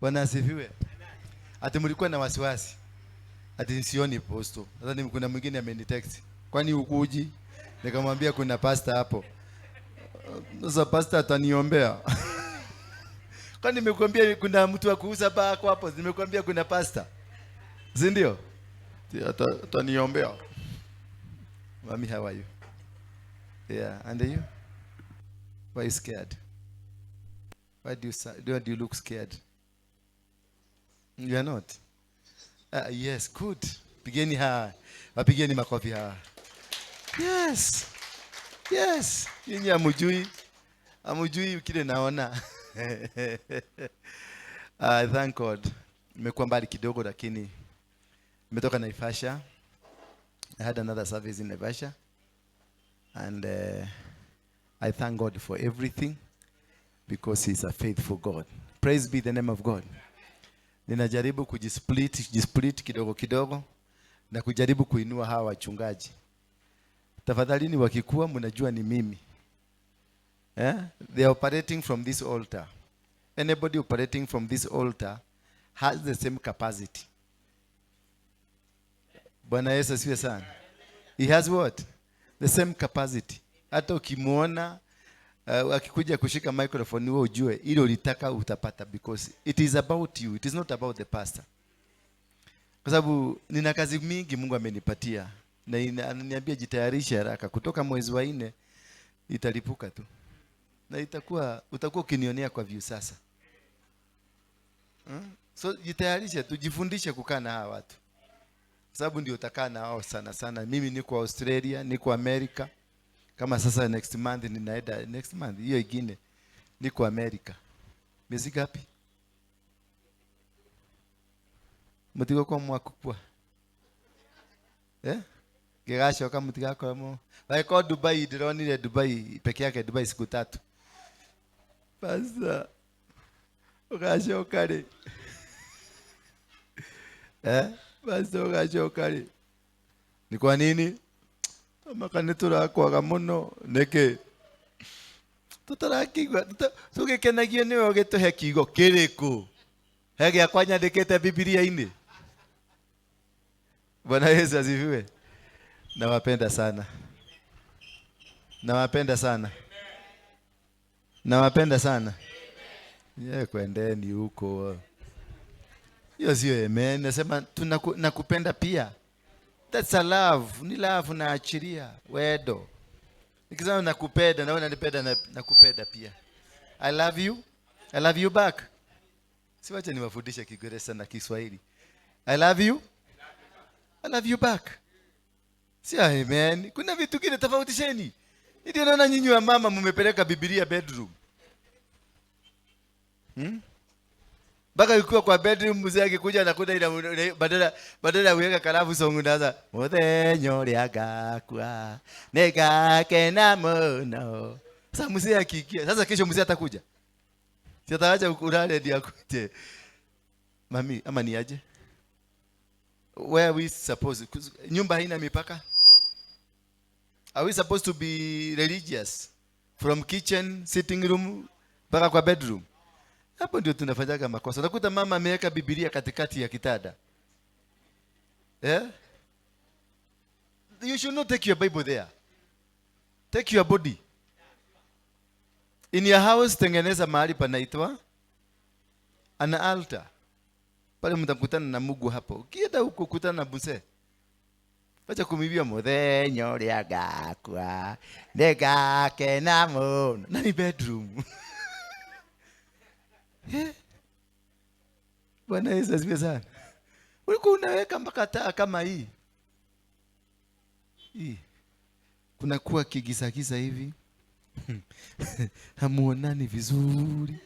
Bwana asifiwe. Ati mlikuwa na wasiwasi. Ati sioni posto. Sasa ni kuna mwingine amenitext. Kwani ukuji? Nikamwambia kuna pastor hapo. Sasa pastor ataniombea. Kwani nimekuambia kuna mtu wa kuuza bako hapo? Nimekuambia kuna pastor. Si ndio? Ataniombea. Mami, how are you? Yeah, and you? Why you scared? Why do you look scared? You are not? Yes, good. Pigeni ha. Wapigeni makofi ha. Yes. Yes. Nyinyi hamjui. Hamjui kile naona. Thank God. Nimekuwa mbali kidogo lakini nimetoka Naivasha. I had another service in Naivasha. And I thank God for everything because he's a faithful God. Praise be the name of God. Ninajaribu kujisplit, kujisplit kidogo kidogo na kujaribu kuinua hawa wachungaji. Tafadhalini wakikua mnajua ni mimi. Eh? They are operating from this altar. Anybody operating from this altar has the same capacity. Bwana Yesu asifiwe sana. He has what? The same capacity. Hata ukimuona akikuja kushika microphone, wewe ujue ile ulitaka utapata, because it is about you, it is not about the pastor. Kwa sababu nina kazi mingi Mungu amenipatia na ananiambia jitayarishe haraka, kutoka mwezi wa 4 italipuka tu na utakuwa ukinionea kwa view sasa. So jitayarishe, tujifundishe kukaa na hawa watu, kwa sababu ndio utakaa na wao sana sana. Mimi niko Australia, niko America. Kama sasa next month ninaenda, next month hiyo ingine niko America. Miezi ngapi? Mutigo mwakukua. Eh? Gigacoka mutigakora mo. Ko Dubai, ndironire Dubai peke yake, Dubai siku 3. Pastor, ugacoka rĩ? Eh? Pastor, ugacoka rĩ? Ni kwa nini? Maka nĩ tũrakwaga mũno. Nĩkĩ? Tũtarakĩigua, tũgĩkenagio nĩwe ũgĩtũhe kiugo kĩrĩkũ? He gĩakwa nyandĩkĩte Biblia-inĩ. Bwana Yesu asifiwe. Nawapenda sana. Nawapenda sana. Nawapenda sana. Ye, kwendeni huko. Hiyo sio amen. Nasema nakupenda pia. That's a love. Ni love naachilia. Wedo. Nikisema nakupenda na wewe unanipenda, nakupenda pia. I love you. I love you back. Siwache niwafundishe Kiingereza na Kiswahili. I love you. I love you back. Si amen. Kuna vitu kile tofautisheni. Ndio naona nyinyi wa mama mmepeleka Biblia bedroom. Mpaka ukiwa kwa bedroom mzee akikuja anakuta ila badala ya kuweka kalafu song unaanza muthenya uria ngakua nĩngakena mũno. Sasa mzee akiingia, sasa kesho mzee atakuja. Si ataacha ulale ndio akuje. Mami, ama ni aje? Where we supposed, nyumba haina mipaka? Are we supposed to be religious from kitchen, sitting room mpaka kwa bedroom? Hapo ndio tunafanyaga makosa. Unakuta mama ameweka Biblia katikati ya kitanda. Eh? You should not take your Bible there. Take your body. In your house tengeneza mahali panaitwa an altar. Pale mtakutana na Mungu hapo. Ukienda huko kutana na mzee. Wacha kumibia muthenya uria ngakua nĩngakena mũno. Na ni bedroom. Eh? Bwana Yesu asifiwe sana. Ulikuwa unaweka mpaka taa kama hii. Hii. Kuna kuwa kigiza-giza hivi. Hamuonani vizuri.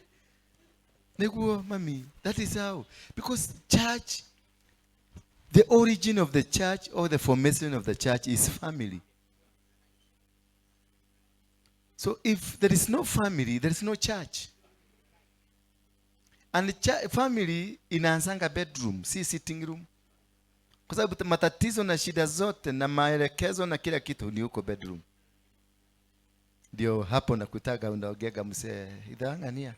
Niguo mami, that is how. Because church, the origin of the church or the formation of the church is family. So if there is no family, there is no church. And the family inaanzanga bedroom, si sitting room. Kwa sababu matatizo na shida zote na maelekezo na kila kitu ni huko bedroom. Ndio hapo nakutaga unaongea mzee, idhangania.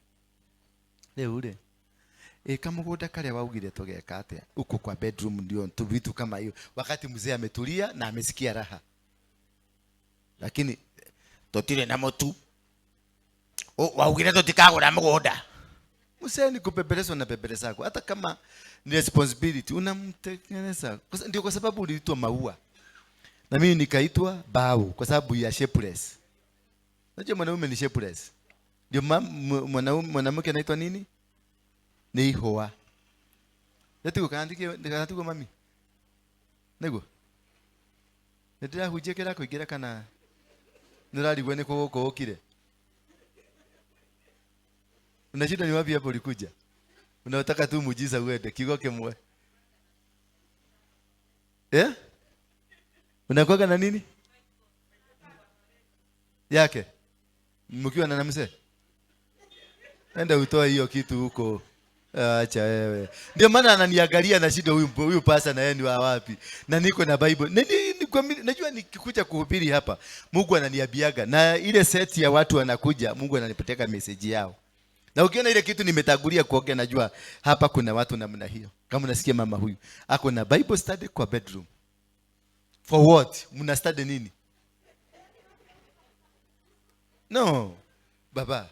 Leo ule. Ĩ kamũgũnda karĩa waugire tũgeka atĩa? Huko kwa bedroom ndio tu vitu kama hiyo, wakati mzee ametulia na amesikia raha, lakini Tutire na mutu. Waugire tutikagura mugunda. Mzee ni kupembelezwa na pembele zako, hata kama ni responsibility unamtengeneza. Ndio kwa sababu uliitwa maua na mimi nikaitwa bao kwa sababu ya shapeless. Unajua mwanaume ni shapeless. Ndio mwanaume, mwanamke anaitwa nini? Ni ihoa. Nĩtiguo kana tiguo mami? Nĩguo? Nĩndĩrahunjia kĩrakũingĩra kana nĩũrarigwo nĩ kũ gũkũ ũkire? Unashinda ni wapi hapo ulikuja? Unataka tu muujiza uende kiugo kimwe. Eh? Unakuwaga na nini? Yake. Mkiwa na mzee? Enda utoe hiyo kitu huko. Acha wewe. Ndio maana ananiangalia na shida, huyu pasa na yeye ni wa wapi? Na niko na Bible. Najua nikikuja kuhubiri hapa, Mungu ananiambiaga na ile seti ya watu wanakuja, Mungu ananipeleka message yao. Na ukiona ile kitu nimetangulia kuongea, najua hapa kuna watu namna hiyo. Kama unasikia mama huyu ako na Bible study kwa bedroom. For what? Mna study nini? No. Baba,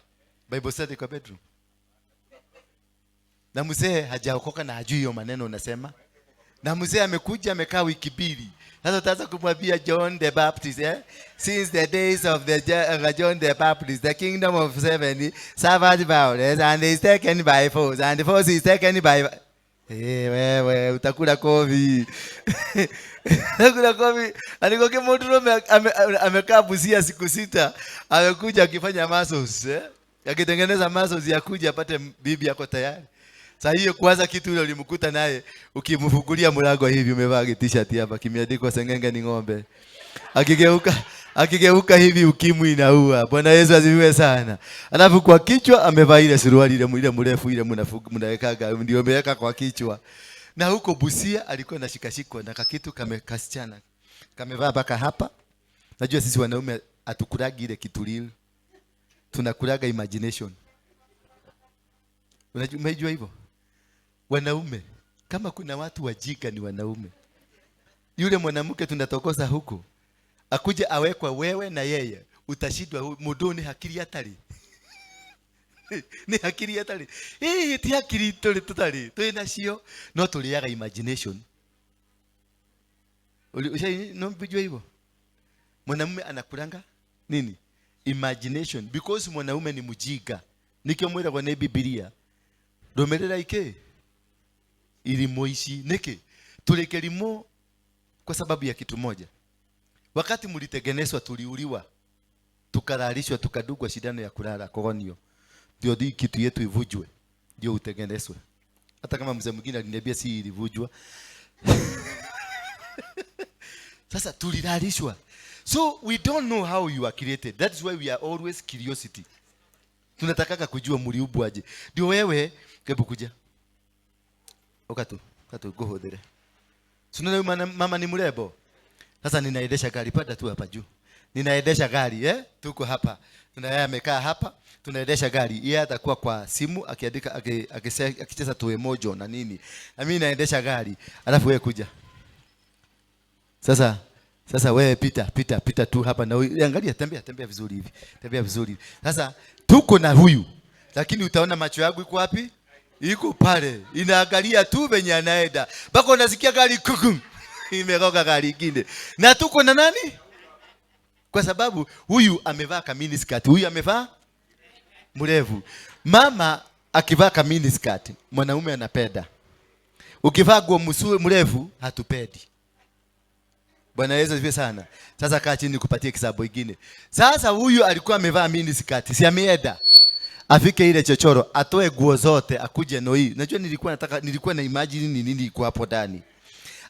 Bible study kwa bedroom. Na mzee hajaokoka na hajui hiyo maneno unasema. Na mzee amekuja amekaa wiki 2. Sasa utaanza kumwambia John the Baptist, eh? Since the days of the John the Baptist, the kingdom of heaven suffered violence and is taken by force, and the force is taken by wewe utakula kovi. Utakula kovi. Alikuwa kama mtu amekaa Busia siku 6, amekuja akifanya muscles, eh? Akitengeneza muscles ya kuja apate bibi yako tayari. Sasa hiyo kwanza kitu ile ulimkuta naye, ukimfungulia mlango hivi umevaa t-shirt hapa kimeandikwa sengenge ni ng'ombe. Akigeuka hivi ukimwi inaua. Bwana Yesu asifiwe sana. Alafu kwa kichwa amevaa ile suruali ile mrefu ile mnawekaga, ndio ameweka kwa kichwa. Na huko Busia alikuwa anashikashikwa na kakitu kame kasichana. Kamevaa mpaka hapa. Najua sisi wanaume hatukulagi ile kitu real. Tunakulaga imagination. Unajua, umejua hivyo? Wanaume, kama kuna watu wajinga ni wanaume. Yule mwanamke tunatokoza huko, akuje awekwe wewe na yeye, utashindwa mundu ni hakiri atari. Ni hakiri atari. Hii ti hakiri tuli tutari, tuli nacio, no tuliaga imagination. Ushai no mbijua hivyo? Mwanamume anakulanga nini? Imagination, because mwanaume ni mjinga. Nikio mwiragwo ni Biblia. Rũmĩrĩra ikĩ? Irimo ici. Nĩkĩ? Tũrĩ kĩrimũ kwa sababu ya kitu moja. Wakati mlitengenezwa tuliuliwa, tukalalishwa, tukadungwa shindano ya kulala kogonio, ndio hii kitu yetu ivujwe, ndio utengenezwe. Hata kama mzee mwingine aliniambia si ilivujwa. Sasa tulilalishwa. So we don't know how you are created. That's why we are always curiosity. Tunatakaga kujua mliumbwaje. Ndio wewe hebu kuja. Ukatu, ukatu nguhũthĩre. Si unaona huyu mama ni mrembo? Sasa ninaendesha gari, panda tu hapa juu. Ninaendesha gari, eh? Tuko hapa. Tuna yeye amekaa hapa, tunaendesha gari. Yeye atakuwa kwa simu akiandika, akicheza tu emojo na nini. Na mimi naendesha gari. Alafu wewe kuja. Sasa wewe pita, pita, pita tu hapa na huyu. Angalia, tembea, tembea vizuri hivi. Tembea vizuri. Sasa tuko na huyu. Lakini utaona macho yangu iko wapi? Iko pale. Inaangalia tu venye anaenda. Mpaka unasikia gari kukum. Imegonga gari ingine. Na tuko na nani? Kwa sababu huyu amevaa kamini skirt, huyu amevaa mrefu. Mama akivaa kamini skirt, mwanaume anapenda. Ukivaa nguo mrefu hatupendi. Bwana Yesu asifiwe sana. Sasa kaa chini nikupatie kisabu kingine. Sasa huyu alikuwa amevaa mini skirt, si ameenda. Afike ile chochoro, atoe nguo zote, akuje noi. Najua nilikuwa nataka, nilikuwa na imagine ni nini iko hapo ndani.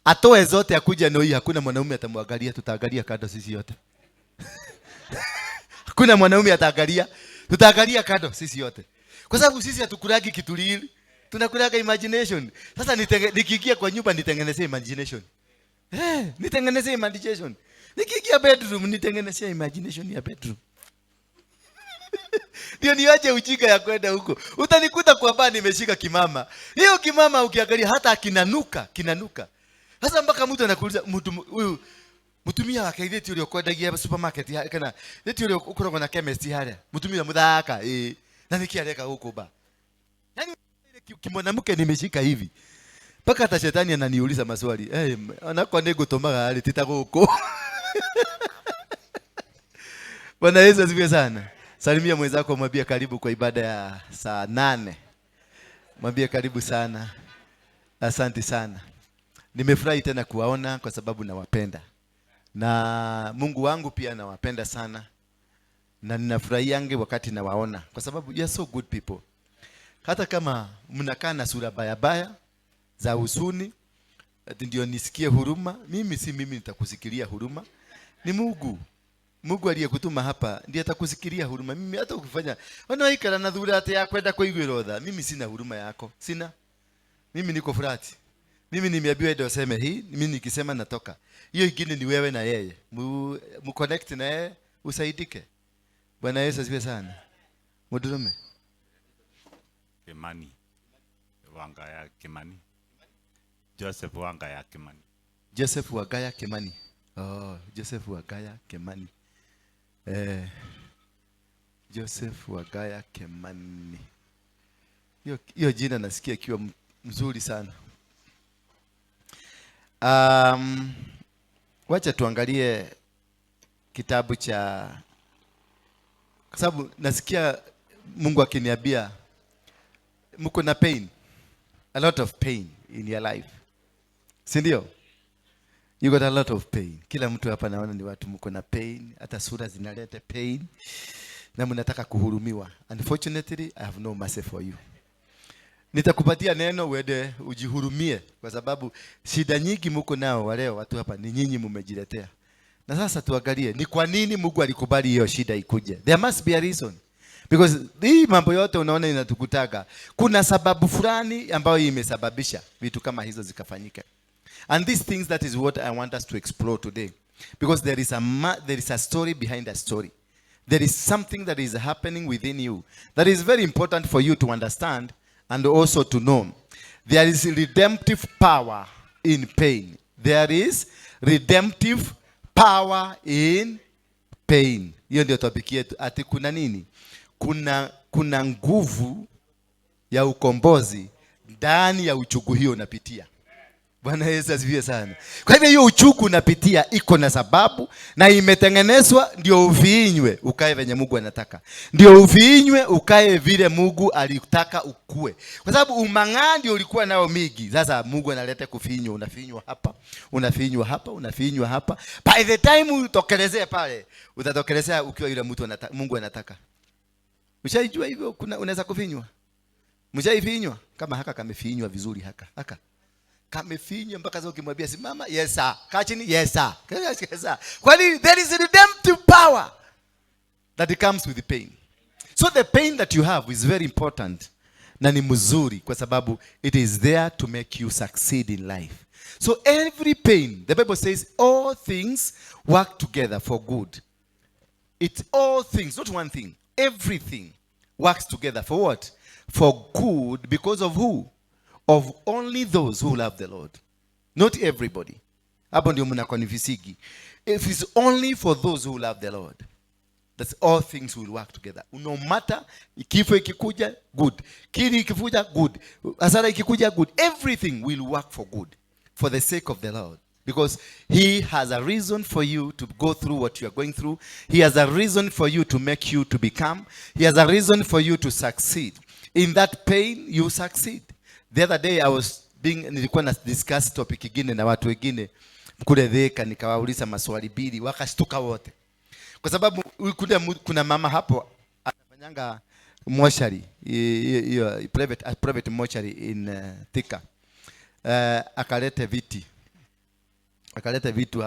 Atoe zote akuje noi, hakuna mwanaume atamwangalia, tutaangalia kando sisi yote. Hakuna mwanaume ataangalia, tutaangalia kando sisi yote. Kwa sababu sisi hatukulagi kitu real, tunakulaga imagination. Sasa nikiingia kwa nyumba nitengenezee imagination. Nitengenezee imagination. Nikiingia bedroom nitengenezee imagination ya bedroom. Ndio niache ujinga ya kwenda huko. Utanikuta kwa baa nimeshika kimama. Hiyo kimama ukiangalia hata kinanuka, kinanuka. Sasa mpaka mtu anakuuliza, mtu huyu mutumia wake ithe ti uria ukwendagia supermarket kana ithe ti uria ukoragwo na chemist haria, mutumia muthaka ĩ, na niki areka guku ba? Yani ile kimwanamke nimeshika hivi mpaka hata shetani ananiuliza maswali, "Eh, onakwa nĩngũtũmaga rĩ, ti ta gũkũ." Bwana Yesu asifiwe sana. Salimia mwenzako, mwambie karibu kwa ibada ya saa 8. Mwambie karibu sana. Asante sana. Nimefurahi tena kuwaona kwa sababu nawapenda. Na Mungu wangu pia nawapenda sana. Na ninafurahiange wakati nawaona kwa sababu you are so good people. Hata kama mnakaa na sura baya baya za huzuni, ati ndio nisikie huruma, mimi si mimi nitakusikilia huruma. Ni Mungu. Mungu aliyekutuma hapa ndiye atakusikilia huruma. Mimi hata ukifanya wanaikara na thura ati ya kwenda kuiguĩrwo tha, mimi sina huruma yako. Sina. Mimi niko furati. Mimi nimeambiwa ndio useme hii, mimi nikisema natoka. Hiyo ingine ni wewe na yeye. Mu connect na yeye usaidike. Bwana Yesu asifiwe sana. Mudurume. Kimani. Wangaya Kimani. Joseph Wangaya Kimani. Joseph Wangaya Kimani. Oh, Joseph Wangaya Kimani. Joseph Wangaya Kimani. Hiyo jina nasikia ikiwa mzuri sana. Wacha tuangalie kitabu cha, kwa sababu nasikia Mungu akiniambia mko na pain, a lot of pain in your life. Si ndio? You got a lot of pain. Kila mtu hapa naona ni watu mko na pain, hata sura zinaleta pain na mnataka kuhurumiwa. Unfortunately, I have no mercy for you. Nitakupatia neno uende ujihurumie, kwa sababu shida nyingi mko nao wale watu hapa ni nyinyi mmejiletea. Na sasa tuangalie ni kwa nini Mungu alikubali hiyo shida ikuje. There must be a reason. Because hii mambo yote unaona inatukutaga, kuna sababu fulani ambayo imesababisha vitu kama hizo zikafanyika. And these things, that is what I want us to explore today. Because there is a story behind a story. There is something that is happening within you that is very important for you to understand and also to know. There is redemptive power in pain. There is redemptive power in pain. Hiyo ndio topic yetu. Ati kuna nini? Kuna nguvu ya ukombozi ndani ya uchungu hiyo unapitia. Bwana Yesu asifiwe sana. Kwa hivyo hiyo uchungu unapitia iko na sababu na imetengenezwa ndio uviinywe ukae venye Mungu anataka. Ndio uviinywe ukae vile Mungu alitaka ukue. Kwa sababu umang'aa ndio ulikuwa nao mingi. Sasa Mungu analeta kufinywa, unafinywa hapa, unafinywa hapa, unafinywa hapa. By the time utokelezee pale, utatokelezea ukiwa yule mtu Mungu anataka. Ushaijua hivyo kuna unaweza kufinywa? Mshaifinywa? Kama haka kamefinywa vizuri haka. Haka kamefinywa mpaka sasa ukimwambia simama, yes sir. Kaa chini, yes sir. Yes sir. Kwani there is redemptive power that comes with the pain. So the pain that you have is very important na ni mzuri kwa sababu it is there to make you succeed in life. So every pain, the Bible says all things work together for good. It's all things, not one thing. Everything works together for what? For good, because of who? Of only those who love the Lord. Not everybody. Hapo ndio mnakonifisigi. If it's only for those who love the Lord, that's all things will work together. No matter kifo ikikuja, good. Kili ikikuja, good. Hasara ikikuja, good. Everything will work for good, for the sake of the Lord. Because he has a reason for you to go through what you are going through. He has a reason for you to make you to become. He has a reason for you to succeed. In that pain, you succeed. The other day I was being, nilikuwa na discuss topic ingine na watu wengine kule Thika, nikawauliza maswali mbili, wakashtuka wote. Kwa sababu kuna mama hapo anafanyanga moshari, hiyo private, a private mortuary in Thika. Akalete viti. Akaleta vitu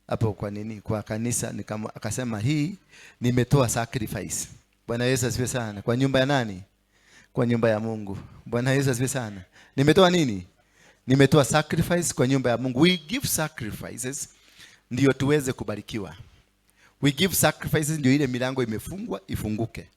hapo kwa nini? Kwa kanisa, akasema hii nimetoa sacrifice. Bwana Yesu asifiwe sana. Kwa nyumba ya nani? Kwa nyumba ya Mungu. Bwana Yesu asifiwe sana. Nimetoa nini? Nimetoa sacrifice kwa nyumba ya Mungu. We give sacrifices ndio tuweze kubarikiwa. We give sacrifices ndio ile milango imefungwa ifunguke.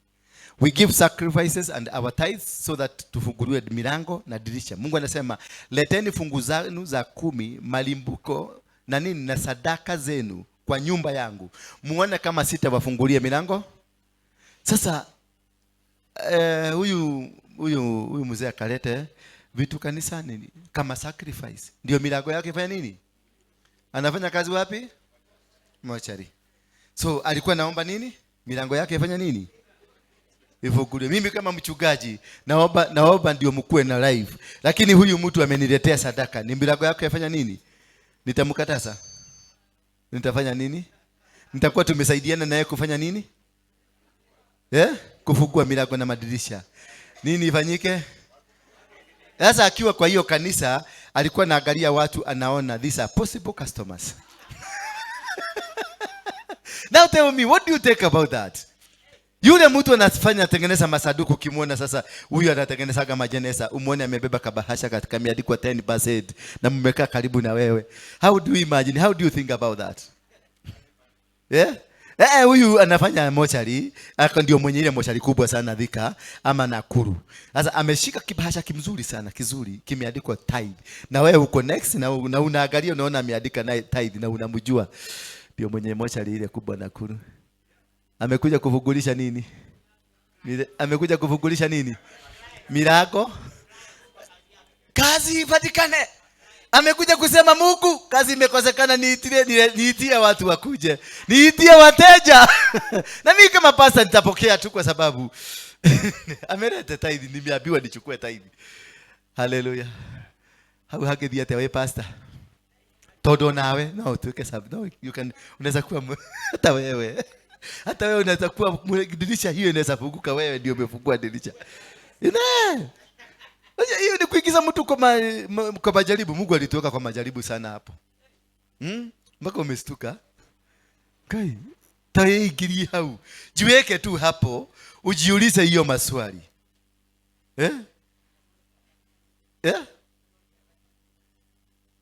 We give sacrifices and our tithes so that tufunguliwe milango na dirisha. Mungu anasema, leteni fungu zenu za 10, malimbuko na nini na sadaka zenu kwa nyumba yangu, muone kama sitawafungulia milango. Sasa huyu mzee akalete vitu kanisani kama sacrifice, ndio milango yake ifanye nini? Anafanya kazi wapi? Mochari. So alikuwa naomba nini? Milango yake ifanye nini? Ifunguliwe. Mimi kama mchungaji naomba ndio mkue na live. Lakini huyu mtu ameniletea sadaka, ni milango yake ifanye nini? Nitamkataza? Nitafanya nini? Nitakuwa tumesaidiana naye kufanya nini? Kufungua milango na madirisha. Nini ifanyike? Sasa akiwa kwa hiyo kanisa alikuwa anaangalia watu, anaona these are possible customers. Now tell me, what do you think about that? Yule mtu anafanya tengeneza masanduku, ukimwona sasa huyu anatengenezaga majeneza, umuone amebeba kabahasha katika imeandikwa 10% na mmekaa karibu na wewe. How do you imagine? How do you think about that? Yeah? Huyu anafanya mochari, ako ndio mwenye ile mochari kubwa sana Thika ama Nakuru. Sasa ameshika kibahasha kimzuri sana, kizuri, kimeandikwa tithe. Na wewe uko next na unaangalia unaona ameandika na tithe na unamjua. Ndio mwenye mochari ile kubwa Nakuru. Amekuja kufungulisha nini? Amekuja kufungulisha nini? Milango. Kazi ipatikane. Amekuja kusema Mungu, kazi imekosekana, niitie watu wakuje. Niitie wateja. Na mimi kama pastor nitapokea tu kwa sababu ameleta tithe, nimeambiwa nichukue tithe. Hallelujah. Hau hagithia atia we pastor? Todo nawe no utuke sababu no you can, unaweza kuwa hata wewe. Hata wewe unaweza kuwa dirisha hiyo inaweza funguka, wewe ndio umefungua dirisha. Ina. Hiyo ni kuingiza mtu kwa majaribu. Mungu alituweka kwa majaribu sana hapo. Mpaka umestuka. Kai, taingirie hau. Jiweke tu hapo, ujiulize hiyo maswali.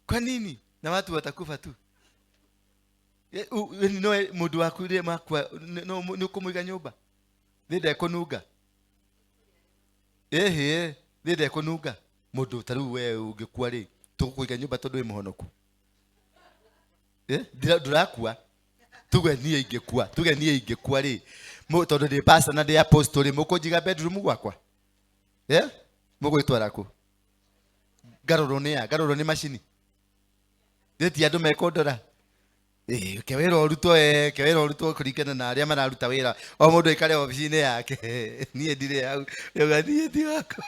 Kwa nini? Na watu watakufa tu. No mundu waku ri makwa no ni kumuiga nyumba. Ni ndekununga. Ehe, ni ndekununga. Mundu ta riu we ungikua ri, tugukuiga nyumba tondu wi muhonoku. Ndurakua. Tuge nie ingikua, tuge nie ingikua ri. Tondu ndi pastor na ndi apostle ri, mukunjiga bedroom gwakwa. Mugwitwara ku? Ngarũrwo nĩ ya, ngarũrwo nĩ macini. Thĩ ti andũ mekũndora. Ke wĩra ũrutwo, ke wĩra ũrutwo kũringana na arĩa mararuta wĩra. O mũndũ aikare obici-inĩ yake. Niĩ ndirĩ hau. Rĩu niĩ ti wakwa.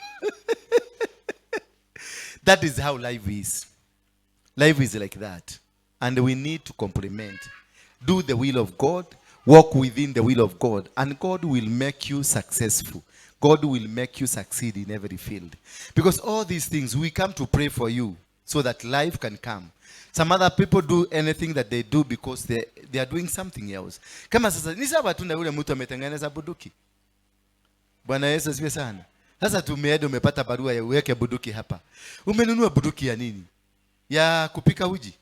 That is how life is. Life is like that. And we need to complement. Do the will of God. Walk within the will of God. And God will make you successful. God will make you succeed in every field. Because all these things, we come to pray for you so that life can come. Some other people do anything that they do because they are doing something else. Kama sasa, ni sawa tu na yule mtu ametengeneza bunduki. Bwana Yesu asifiwe sana. Sasa tumeenda umepata barua ya uweke bunduki hapa. Umenunua bunduki ya nini? Ya kupika uji?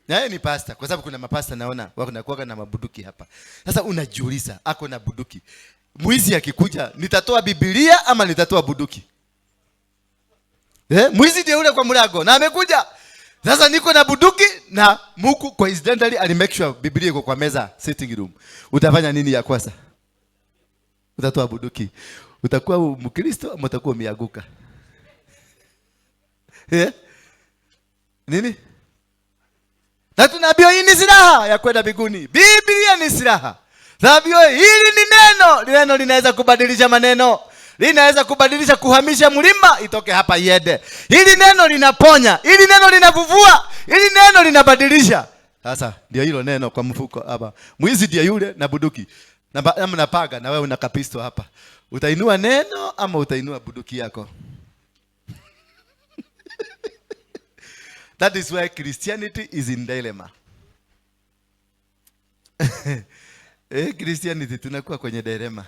Na yeye ni pastor, kwa sababu kuna mapasta naona wanakuwa na mabunduki hapa. Sasa unajiuliza, ako na bunduki. Mwizi akikuja, nitatoa Biblia ama nitatoa bunduki? Mwizi ndiye yule kwa mlango na amekuja. Sasa niko na bunduki na Mungu coincidentally ali make sure Biblia iko kwa meza sitting room. Utafanya nini ya kwanza? Utatoa bunduki. Utakuwa Mkristo ama utakuwa umeanguka? Nini? Na tunaambiwa hii ni silaha ya kwenda mbinguni. Biblia ni silaha. Tunaambiwa hili ni neno. Neno linaweza kubadilisha maneno. Linaweza kubadilisha, kuhamisha mlima itoke hapa iende. Hili neno linaponya, hili neno linavuvua, hili neno linabadilisha. Sasa ndio hilo neno kwa mfuko hapa. Mwizi ndiye yule na bunduki. Na mnapaga na wewe una kapisto hapa. Utainua neno ama utainua bunduki yako? That is why Christianity is in dilemma. Christianity tunakuwa kwenye dilemma.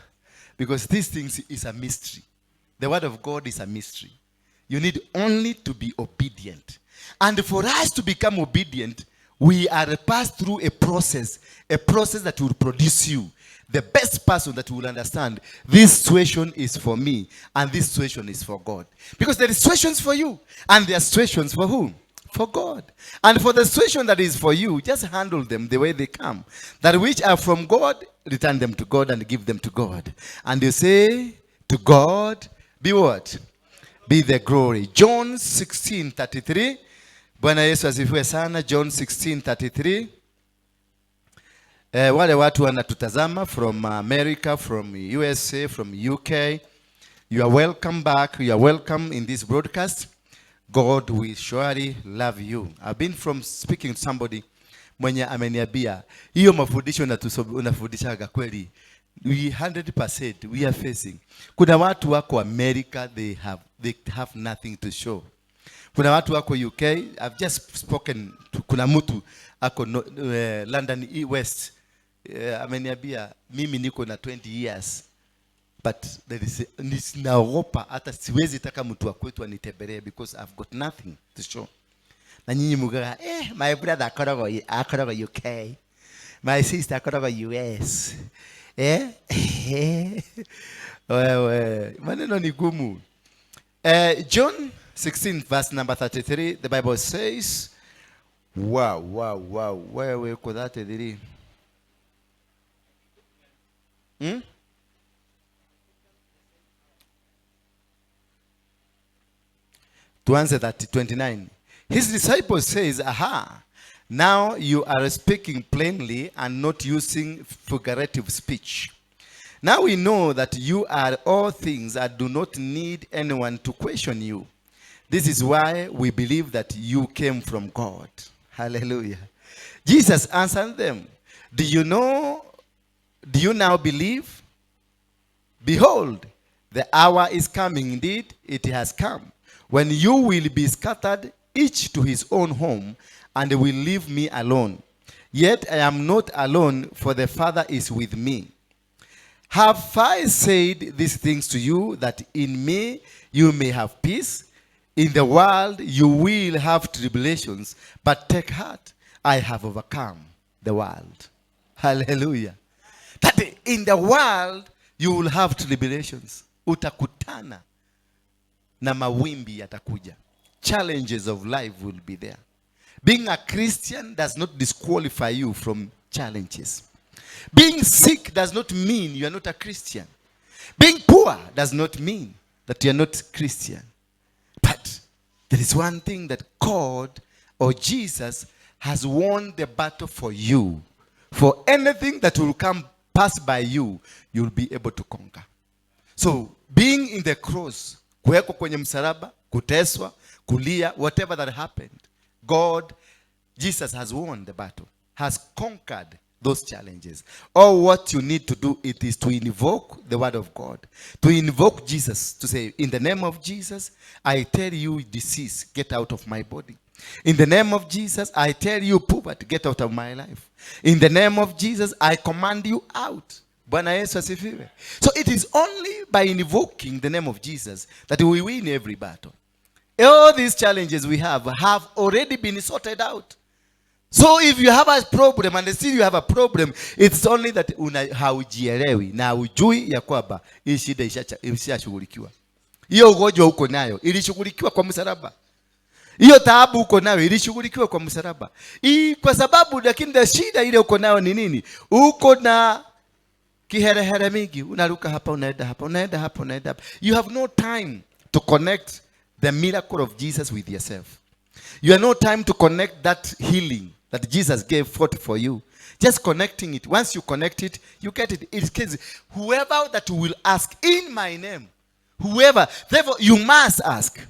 Because these things is a mystery. The word of God is a mystery. You need only to be obedient. And for us to become obedient, we are passed through a process. A process that will produce you. The best person that will understand this situation is for me and this situation is for God. Because there are situations for you and there are situations for who? For God. And for the situation that is for you, just handle them the way they come. That which are from God, return them to God and give them to God. And you say to God, be what? Be the glory. John 16:33. Bwana Yesu asifiwe sana. John 16:33. Wale watu wanatutazama from America, from USA, from UK, you are welcome back. You are welcome in this broadcast. God will surely love you. I've been from speaking to somebody mwenye ameniambia hiyo mafundisho unafundishaga kweli. We 100% we are facing. Kuna watu wako America, they have nothing to show. Kuna watu wako UK, I've just spoken to, kuna mtu ako no, London West, ameniambia mimi niko na 20 years but there is naogopa hata siwezi taka mtu wa kwetu anitembelee because I've got nothing to show. Na nyinyi mugaga, my brother akoragwo UK, my sister akoragwo US. Wewe, maneno ni gumu. John 16 verse number 33, the Bible says, wow, wewe uko 33. Hmm? Tuanze that 29. His disciples says, aha, now you are speaking plainly and not using figurative speech. Now we know that you are all things and do not need anyone to question you. This is why we believe that you came from God. Hallelujah. Jesus answered them, do you know, do you now believe? Behold, the hour is coming, indeed it has come, when you will be scattered, each to his own home, and will leave me alone. Yet I am not alone, for the Father is with me. Have I said these things to you, that in me you may have peace? In the world you will have tribulations, but take heart, I have overcome the world. Hallelujah. That in the world you will have tribulations. Utakutana na mawimbi yatakuja. Challenges of life will be there. Being a Christian does not disqualify you from challenges. Being sick does not mean you are not a Christian. Being poor does not mean that you are not Christian. But there is one thing that God or Jesus has won the battle for you. For anything that will come pass by you, you'll be able to conquer. So being in the cross, kuwekwa kwenye msalaba, kuteswa, kulia, whatever that happened, God, Jesus has won the battle, has conquered those challenges. All what you need to do, it is to invoke the word of God, to invoke Jesus, to say, in the name of Jesus, I tell you, disease, get out of my body. In the name of Jesus, I tell you, poverty, get out of my life. In the name of Jesus, I command you out. Bwana Yesu asifiwe. So it is only by invoking the name of Jesus that we win every battle. All these challenges we have already been sorted out. So if you have a problem and still you have a problem, it's only that una haujielewi na hujui ya kwamba hii shida ishashughulikiwa. Hiyo ugonjwa uko nayo ilishughulikiwa kwa msalaba. Hiyo taabu uko nayo ilishughulikiwa kwa msalaba. Hii kwa sababu, lakini shida ile uko nayo ni nini? Uko na kiherehere mingi, unaruka hapa, unaenda hapa, unaenda hapa, unaenda hapa. You have no time to connect the miracle of Jesus with yourself. You have no time to connect that healing that Jesus gave forth for you. Just connecting it. Once you connect it, you get it. It is whoever that will ask in my name. Whoever. Therefore, you must ask.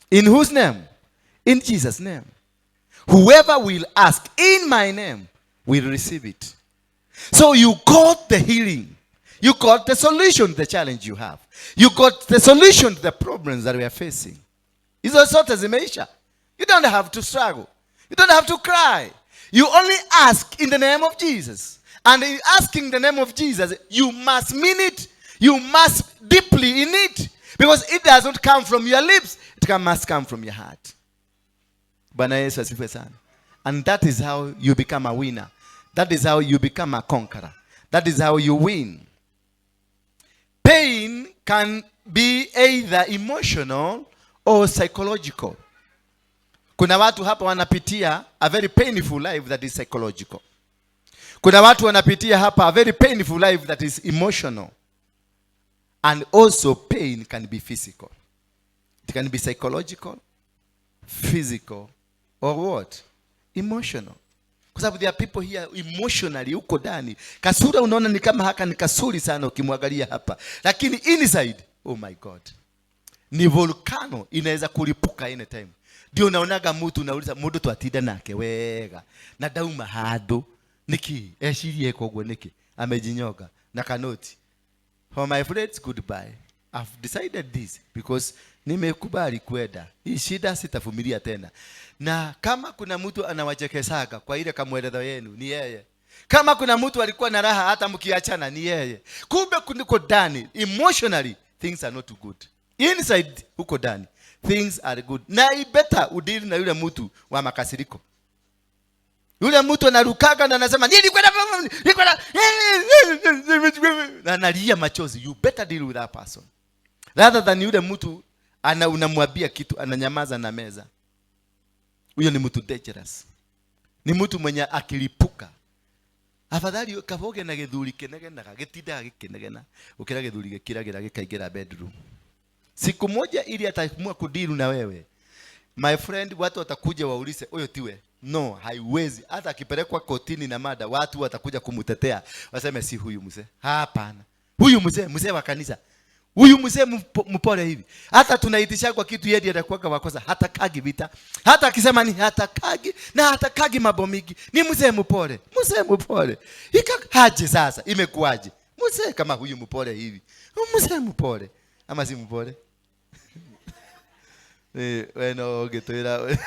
In whose name? In Jesus' name. Whoever will ask in my name will receive it. So you got the healing. You got the solution to the challenge you have. You got the solution to the problems that we are facing. Hizo zote zimeisha. You don't have to struggle. You don't have to cry. You only ask in the name of Jesus. And in asking the name of Jesus, you must mean it. You must deeply in it. Because it does not come from your lips. It must come from your heart. Bwana Yesu asifiwe sana. And that is how you become a winner. That is how you become a conqueror. That is how you win. Pain can be either emotional or psychological. Kuna watu hapa wanapitia a very painful life that is psychological. Kuna watu wanapitia hapa a very painful life that is emotional. And also pain can be physical. It can be psychological, physical, or what? Emotional. Kwa sababu there are people here emotionally huko ndani. Kasura unaona ni kama haka ni kasuri sana ukimwangalia hapa. Lakini inside, oh my God. Ni volcano inaweza kulipuka anytime. Ndio unaonaga mtu unauliza mundu twatinda nake wega na ndauma handu niki ecirie koguo niki amejinyoga na kanoti. For my friends, goodbye. I've decided this because nimekubali kwenda. Hii shida sitavumilia tena. Na kama kuna mtu anawachekesaga kwa ile kamweleza yenu ni yeye. Kama kuna mtu alikuwa na raha hata mkiachana ni yeye. Kumbe kuniko ndani emotionally things are not good. Inside huko ndani things are good. Na i better udeal na yule mtu wa makasiriko. Yule mtu anarukaga na anasema nilikwenda nilikwenda na analia machozi. You better deal with that person rather than yule mtu ana unamwambia kitu ananyamaza na meza. Huyo ni mtu dangerous, ni mtu mwenye akilipuka. Afadhali kaboge na githuri kinegenaga gitindaga gikinegena ukira githuri gikiragira gikaingira bedroom. Siku moja ili ataamua kudeal na wewe, my friend, watu watakuja waulize huyo tiwe. No, haiwezi. Hata akipelekwa kotini na mada, watu watakuja kumtetea, waseme si huyu mzee. Hapana, huyu mzee, mzee wa kanisa, huyu mzee mpole hivi. Hata tunaitisha kwa kitu yeye atakuwa wakosa, hata kagi vita, hata akisema ni hata kagi na hata kagi mambo mingi, ni mzee mpole, mzee mpole. Ika haje sasa, imekuwaje? Mzee kama huyu mpole hivi, mzee mpole ama si mpole? We no ũngĩtwĩra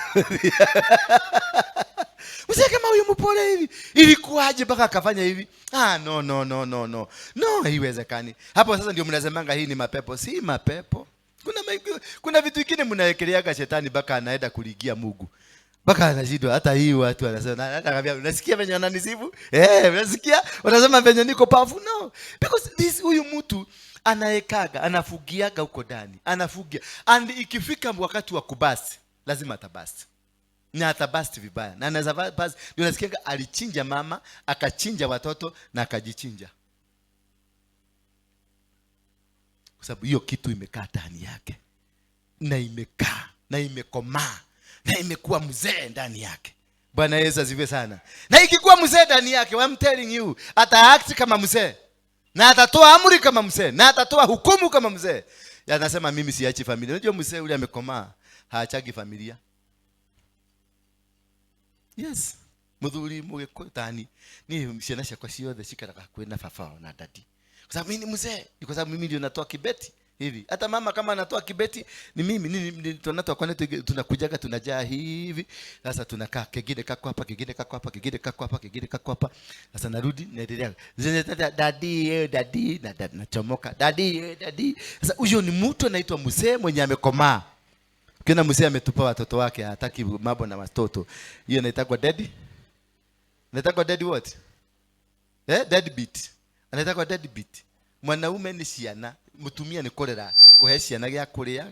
mzee kama huyu mpole hivi ilikuwaje mpaka akafanya hivi? Ah, no, no, no, no, no, no, haiwezekani. Hapo sasa ndio mnasemanga hii ni mapepo. Si mapepo. Kuna vitu vingine mnaekeleaga shetani mpaka anaenda kuligia Mungu mpaka anashindwa. Hata hii watu wanasema, hata akambia, unasikia venye wananisifu, unasikia wanasema venye niko powerful. No, because this huyu mtu anaekaga, anafugiaga huko ndani, anafugia, and ikifika wakati wa kuburst lazima ataburst na ataburst vibaya na anaweza burst. Ndio nasikiaga alichinja mama, akachinja watoto na akajichinja, kwa sababu hiyo kitu imekaa ndani yake na imekaa na imekomaa na imekuwa mzee ndani yake. Bwana Yesu asifiwe sana. Na ikikuwa mzee ndani yake, I'm telling you, ata act kama mzee na atatoa amri kama mzee na atatoa hukumu kama mzee. Anasema mimi siachi familia. Unajua mzee yule amekomaa haachagi familia. Yes. Muthuri mugikuyu tani ni ciana ciakwa ciothe cikaraga hakuhi na baba wao na daddy. Kwa sababu mimi ni mzee, ni kwa sababu mimi ndio natoa kibeti hivi. Hata mama kama anatoa kibeti ni mimi, ni tunatoa kwani tunakujaga tunajaa hivi. Sasa tunakaa kingine kako hapa, kingine kako hapa, kingine kako hapa, kingine kako hapa. Sasa narudi naendelea. Zenye tata daddy, daddy na nachomoka. Daddy, daddy. Sasa huyo ni mtu anaitwa mzee mwenye amekomaa. Ukiona mzee ametupa watoto wake, hataki mambo na watoto. Hiyo inaitwa daddy. Inaitwa daddy what? Dead beat. Anaitwa dead beat. Mwanaume ni ciana, mutumia ni kurera, kuhe ciana gĩa kũrĩa,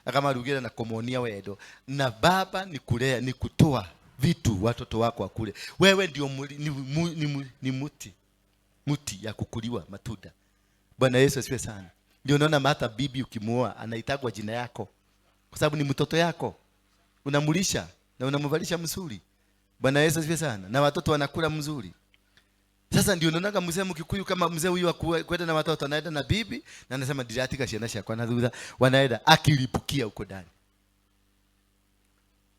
akamarugira na kũmonia wendo. Na baba ni kulea, ni kutoa vitu watoto wako wakule. Wewe ndio ni muti. Muti ya kukuliwa matunda. Bwana Yesu asifiwe sana. Ndio unaona hata bibi ukimuoa anaitagwa jina yako. Kwa sababu ni mtoto yako. Unamulisha na unamvalisha mzuri. Bwana Yesu asifiwe sana. Na watoto wanakula mzuri. Sasa ndio unaonaga mzee Mkikuyu kama mzee huyu wa kwenda na watoto anaenda na bibi na anasema ndiratika ciana ciakwa na thutha, wanaenda akilipukia huko ndani.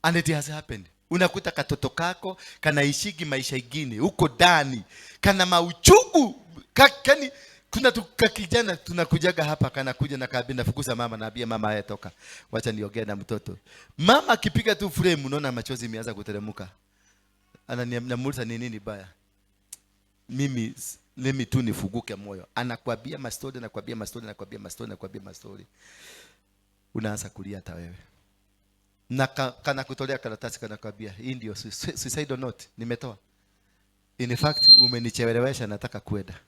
And it has happened. Unakuta katoto kako kanaishigi maisha ingine huko ndani, kana mauchungu kani kuna kakijana tunakujaga hapa, kanakuja na kabi, nafukuza mama, naambia mama haya toka, wacha niongee na mtoto. Mama akipiga tu frame unaona machozi imeanza kuteremka. Ananiambia ni nini baya? Mimi mimi tu nifuguke moyo. Anakuambia mastori, anakuambia mastori, anakuambia mastori, anakuambia mastori. Unaanza kulia hata wewe. Na kana kutolea karatasi, kanakuambia hii ndio suicidal note nimetoa. In fact umenichelewesha, nataka kwenda.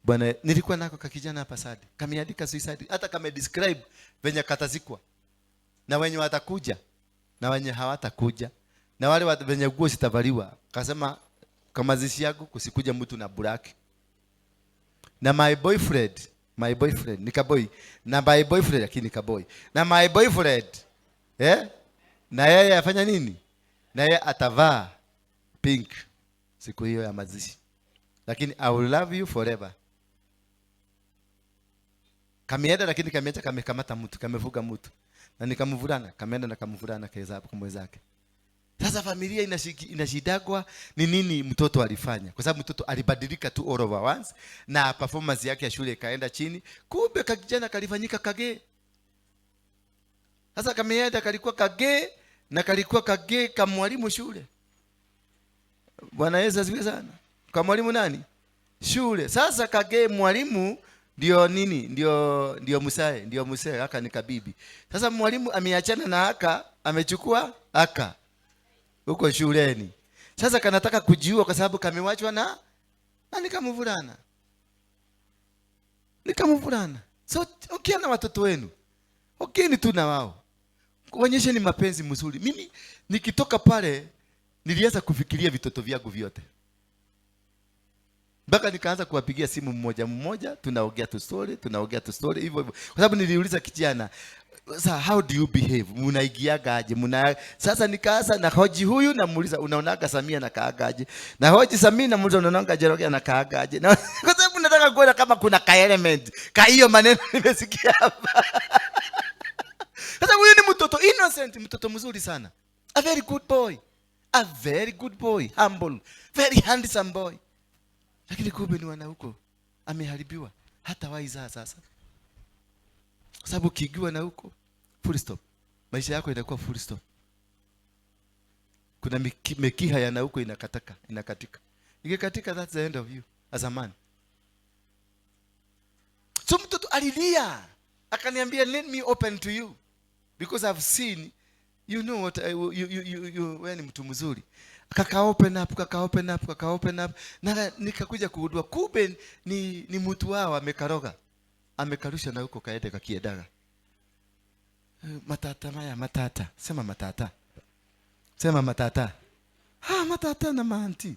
Bwana, nilikuwa nako kakijana hapa Sadi, kameandika suicide, hata kame describe venye katazikwa na wenye watakuja na wenye hawatakuja na wale wenye nguo zitavaliwa. Kasema kwa mazishi yangu kusikuja mtu na black. Na my boyfriend, my boyfriend ni kaboy, na my boyfriend lakini kaboy, na my boyfriend na yeye afanya nini? Na yeye atavaa pink siku hiyo ya mazishi, lakini I will love you forever. Kameenda lakini kameacha kamekamata mtu, kamevuga mtu. Na nikamvulana, kameenda na kamvulana kaeza hapo kwa mwenzake. Sasa familia inashidagwa ni nini mtoto alifanya? Kwa sababu mtoto alibadilika tu all over once na performance yake ya shule ikaenda chini. Kumbe kakijana kalifanyika kage. Sasa kameenda kalikuwa kage na kalikuwa kage ka mwalimu shule. Bwana Yesu asifiwe sana. Kwa mwalimu nani? Shule. Sasa kage mwalimu ndio nini? Ndio musae, ndio musae haka ni kabibi. Sasa mwalimu ameachana na haka, amechukua haka huko shuleni. Sasa kanataka kujiua kwa sababu kamewachwa na nikamvulana. Nikamvulana. So ongea na watoto wenu. Ongeeni tu na wao. Onyesheni mapenzi mzuri. Mimi nikitoka pale nilianza kufikiria vitoto vyangu vyote. Mpaka nikaanza kuwapigia simu mmoja mmoja, tunaongea tu story, tunaongea tu story hivyo hivyo. Kwa sababu niliuliza kijana, sasa how do you behave? Mnaigiaga aje? Sasa nikaanza na hoji huyu namuuliza unaonaga Samia na kaaga aje? Na hoji Samia namuuliza unaonaga Njoroge na kaaga aje? Na kwa sababu nataka kuona kama kuna ka element ka hiyo maneno nimesikia hapa. Sasa huyu ni mtoto innocent, mtoto mzuri sana. A very good boy. A very good boy, humble, very handsome boy. Lakini kumbe ni wana huko ameharibiwa, hata waizaa sasa. Kwa sababu ukiigiwa na huko full stop, maisha yako inakuwa full stop. Kuna mekiha ya na huko inakataka, inakatika. Ikikatika, that's the end of you as a man. So mtoto alilia, akaniambia let me open to you because I've seen you know what I, you, you, you, you, wewe ni mtu mzuri. Kaka open up, kaka open up, kaka open up. Na nikakuja kugundua kumbe ni mtu wao amekaroga. Amekarusha na huko kaende kakiedaga. Matata maya matata. Sema matata. Sema matata. Ha, matata na maanti.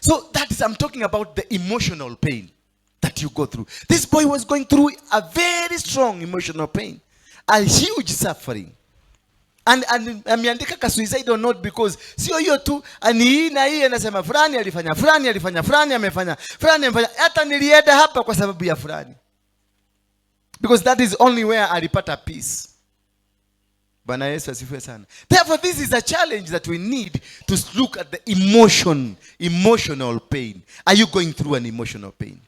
So that is, I'm talking about the emotional pain that you go through. This boy was going through a very strong emotional pain, a huge suffering. And ameandika ka suicide or not because sio hiyo tu, ni hii na hii, anasema fulani alifanya, fulani alifanya, fulani amefanya, fulani amefanya, hata nilienda hapa kwa sababu ya fulani. Because that is only where alipata peace. Bwana Yesu asifiwe sana. Therefore this is a challenge that we need to look at the emotional pain. Are you going through an emotional pain?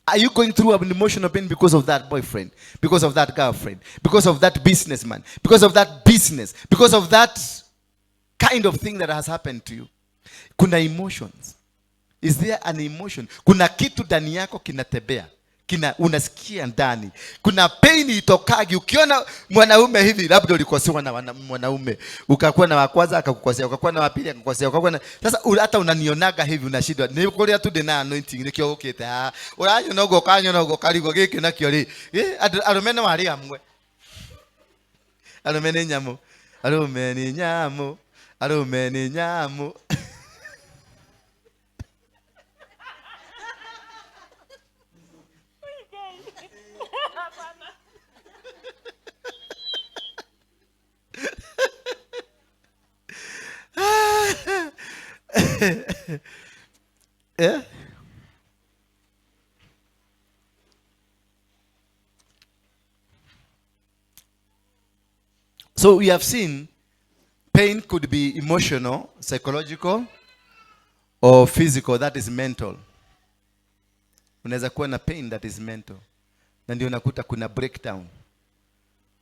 Are you going through an emotional pain because of that boyfriend, because of that girlfriend, because of that businessman, because of that business, because of that kind of thing that has happened to you? Kuna emotions. Is there an emotion? Kuna kitu ndani yako kinatembea, unasikia ndani. Kuna pain itokagi. Ukiona mwanaume hivi, labda ulikosewa na mwanaume, ukakuwa na wa kwanza akakukosea, ukakuwa na wa pili akakukosea, ukakuwa na sasa hata unanionaga hivi unashindwa. Ni kuria tu ndina anointing nikio gukite. Uranyona uguo ukanyona uguo ukarigwo giki nakio ri. Arume no ari amwe. Arume ni nyamu. Arume ni nyamu. Arume ni nyamu. So we have seen pain could be emotional, psychological, or physical, that is mental. Unaweza kuwa na pain that is mental. Na ndio unakuta kuna breakdown.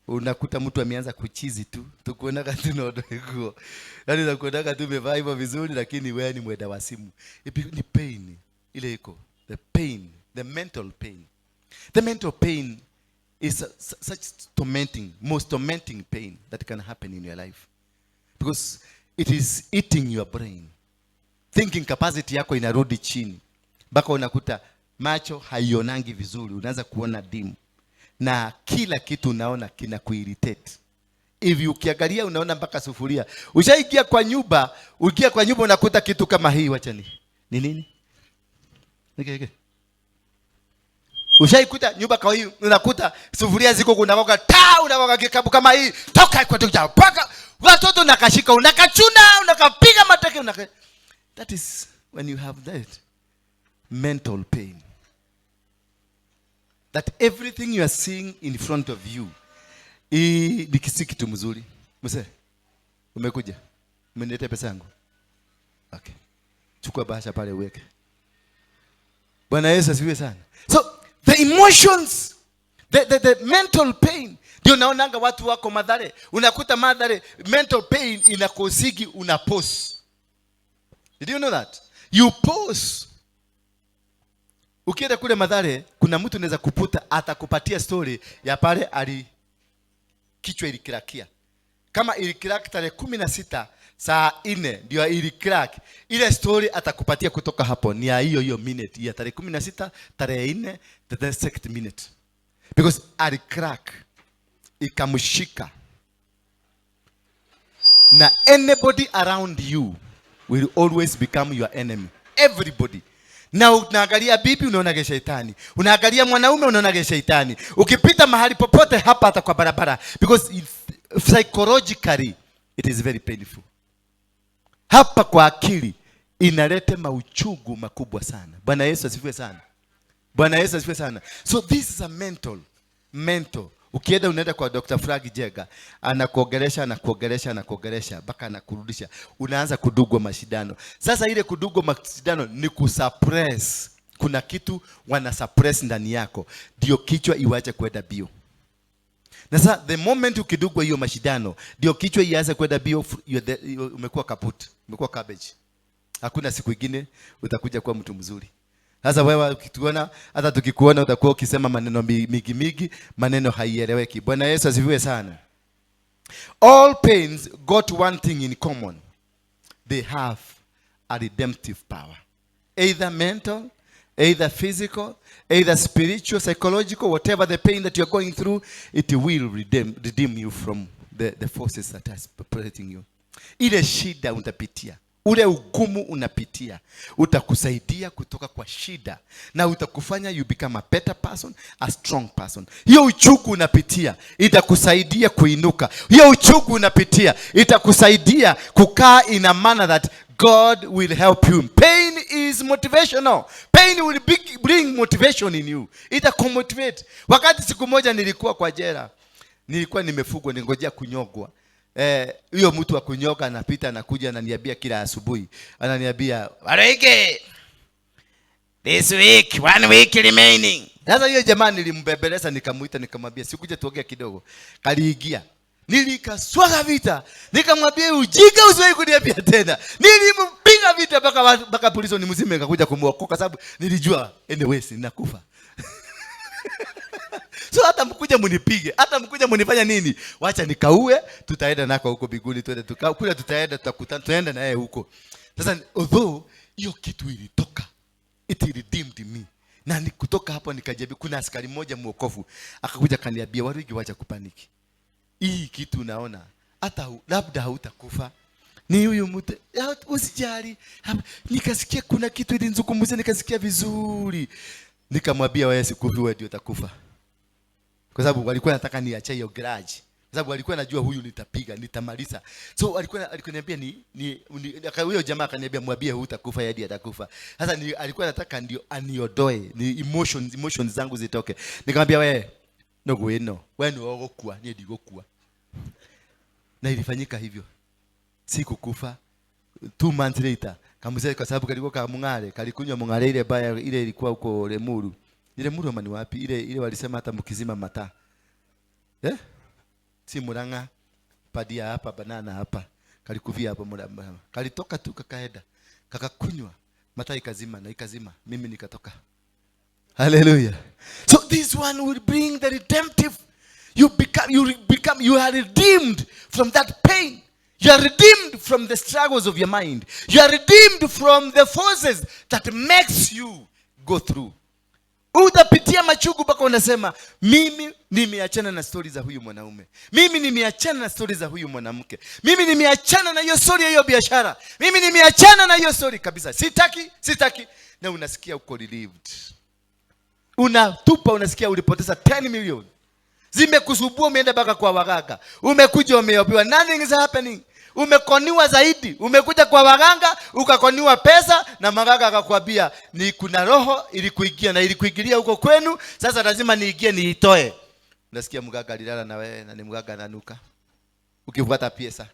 Unakuta mtu ameanza kuchizi tu, tukuonaga tu na ndogo. Yaani unakuonaga tu umevaa hivyo vizuri lakini wewe ni mwenda wa simu. Ni pain ile iko, the pain, the mental pain. The mental pain is such tormenting, most tormenting pain that can happen in your life. Because it is eating your brain. Thinking capacity yako inarudi chini. Mpaka unakuta macho haionangi vizuri, unaanza kuona dim. Na kila kitu unaona kina kuirritate. Hivi ukiangalia unaona mpaka sufuria. Ushaingia kwa nyumba, ukiingia kwa nyumba unakuta kitu kama hii, wacha ni. Ni nini? Nike nike. Ushaikuta nyumba kwa hii unakuta sufuria ziko kunakoka ta unakoka kikapu kama hii toka kwa toka paka watoto unakashika unakachuna unakapiga mateke unaka. That is when you have that mental pain. That everything you are seeing in front of you hii ni si kitu mzuri. Mzee, umekuja. Umeniletea pesa yangu. Okay. Chukua bahasha pale uweke. Bwana Yesu asifiwe sana. So the emotions, the mental pain. Ndio naonanga watu wako Mathare. Unakuta Mathare mental pain inakosigi una pause. Did you know that? You pause. Ukienda kule Mathare kuna mtu unaweza kuputa atakupatia story ya pale ali kichwa ilicrackia. Kama ilicrack tarehe 16 saa 4 ndio ilicrack. Ile story atakupatia kutoka hapo ni ya hiyo hiyo minute ya tarehe 16 tarehe 4 the second minute. Because alicrack ikamshika. Na anybody around you will always become your enemy. Everybody. Na unaangalia bibi unaona ge shetani. Unaangalia mwanaume unaona ge shetani. Ukipita mahali popote hapa hata kwa barabara, because psychologically it is very painful. Hapa kwa akili inaleta mauchungu makubwa sana. Bwana Yesu asifiwe sana. Bwana Yesu asifiwe sana. So this is a mental. Ukienda unaenda kwa Dr. Frank Jega, anakuongelesha, anakuongelesha, anakuongelesha mpaka anakurudisha. Unaanza kudungwa mashindano. Sasa ile kudungwa mashindano ni kusuppress. Kuna kitu wana suppress ndani yako ndio kichwa iwache kwenda bio. Na sasa the moment ukidungwa hiyo mashindano ndio kichwa ianze kwenda bio, umekuwa kaput, umekuwa cabbage. Hakuna siku ingine utakuja kuwa mtu mzuri. Sasa wewe ukituona, hata tukikuona utakuwa ukisema maneno mingi mingi, maneno haieleweki. Bwana Yesu asifiwe sana. All pains got one thing in common. They have a redemptive power. Either mental, either physical, either spiritual, psychological, whatever the pain that you're going through, it will redeem you from the forces that are operating you. Ile shida utapitia, ule ugumu unapitia, utakusaidia kutoka kwa shida na utakufanya you become a better person, a strong person. Hiyo uchungu unapitia itakusaidia kuinuka. Hiyo uchungu unapitia itakusaidia kukaa in a manner that God will help you. Pain is motivational. Pain will bring motivation in you. Itakumotivate. Wakati siku moja nilikuwa kwa jela, nilikuwa nimefungwa, ningojea kunyongwa. Huyo mtu wa kunyoka anapita anakuja ananiambia kila asubuhi. Ananiambia, Waruinge, this week, 1 week remaining. Sasa hiyo jamaa nilimbembeleza nikamuita nikamwambia sikuja tuongea kidogo. Kaliingia. Nilikaswaga vita. Nikamwambia ujinga usiwahi kuniambia tena. Nilimpiga vita mpaka polisi ni mzima ikakuja kumuokoa kwa sababu nilijua anyway ninakufa. So hata mkuja munipige, hata mkuja munifanya nini? Wacha nikaue, tutaenda nako huko mbinguni, twende tukao. Kule tutaenda tutakutana, tuende na yeye huko. Sasa although hiyo kitu ilitoka, it redeemed me. Na ni kutoka hapo nikajiambia, kuna askari mmoja mwokovu akakuja akaniambia, Waruinge wacha kupaniki. Hii kitu unaona hata labda hautakufa. Ni huyu mtu, usijali. Hapa, nikasikia kuna kitu ilinizungumzia, nikasikia vizuri. Nikamwambia wewe sikufi, wewe ndio utakufa. Kwa sababu walikuwa wanataka niache hiyo grudge. Kwa sababu walikuwa wanajua huyu nitapiga, nitamaliza. So alikuwa ananiambia ni, ni, ni, aka, huyo jamaa akaniambia mwambie hutakufa, yeye atakufa. Sasa ni, alikuwa anataka ndio aniodoe, ni emotions zangu zitoke. Nikamwambia wewe no gweno, wewe ni ogokua, ni ndigokua. Na ilifanyika hivyo. Sikukufa. 2 months later, kamzee kwa sababu kalikuwa kamungare, kalikunywa mungare ile baya ile ilikuwa huko Lemuru. Ile Lemuru ama ni wapi? Ile walisema hata mkizima mataa. Si Murang'a, padia hapa, banana hapa. Kalikuvia hapo Murang'a. Kalitoka tu kakaenda. Kakakunywa. Mataa ikazima na ikazima. Mimi nikatoka. Hallelujah. So this one will bring the redemptive. You are redeemed from that pain. You are redeemed from the struggles of your mind. You are redeemed from the forces that makes you go through. Utapitia machungu mpaka unasema, "Mimi nimeachana na stori za huyu mwanaume, mimi nimeachana na stori za huyu mwanamke, mimi nimeachana na hiyo stori ya hiyo biashara, mimi nimeachana na hiyo stori kabisa, sitaki, sitaki." Na unasikia uko relieved, unatupa, unasikia ulipoteza 10 million, zimekusumbua, umeenda mpaka kwa waganga, umekuja umeopewa, nothing is happening. Umekoniwa zaidi, umekuja kwa waganga ukakoniwa pesa, na maganga akakwambia ni kuna roho ilikuingia na ilikuingilia huko kwenu, sasa lazima niingie niitoe. Unasikia mganga alilala na wewe na ni mganga ananuka, ukifuata pesa.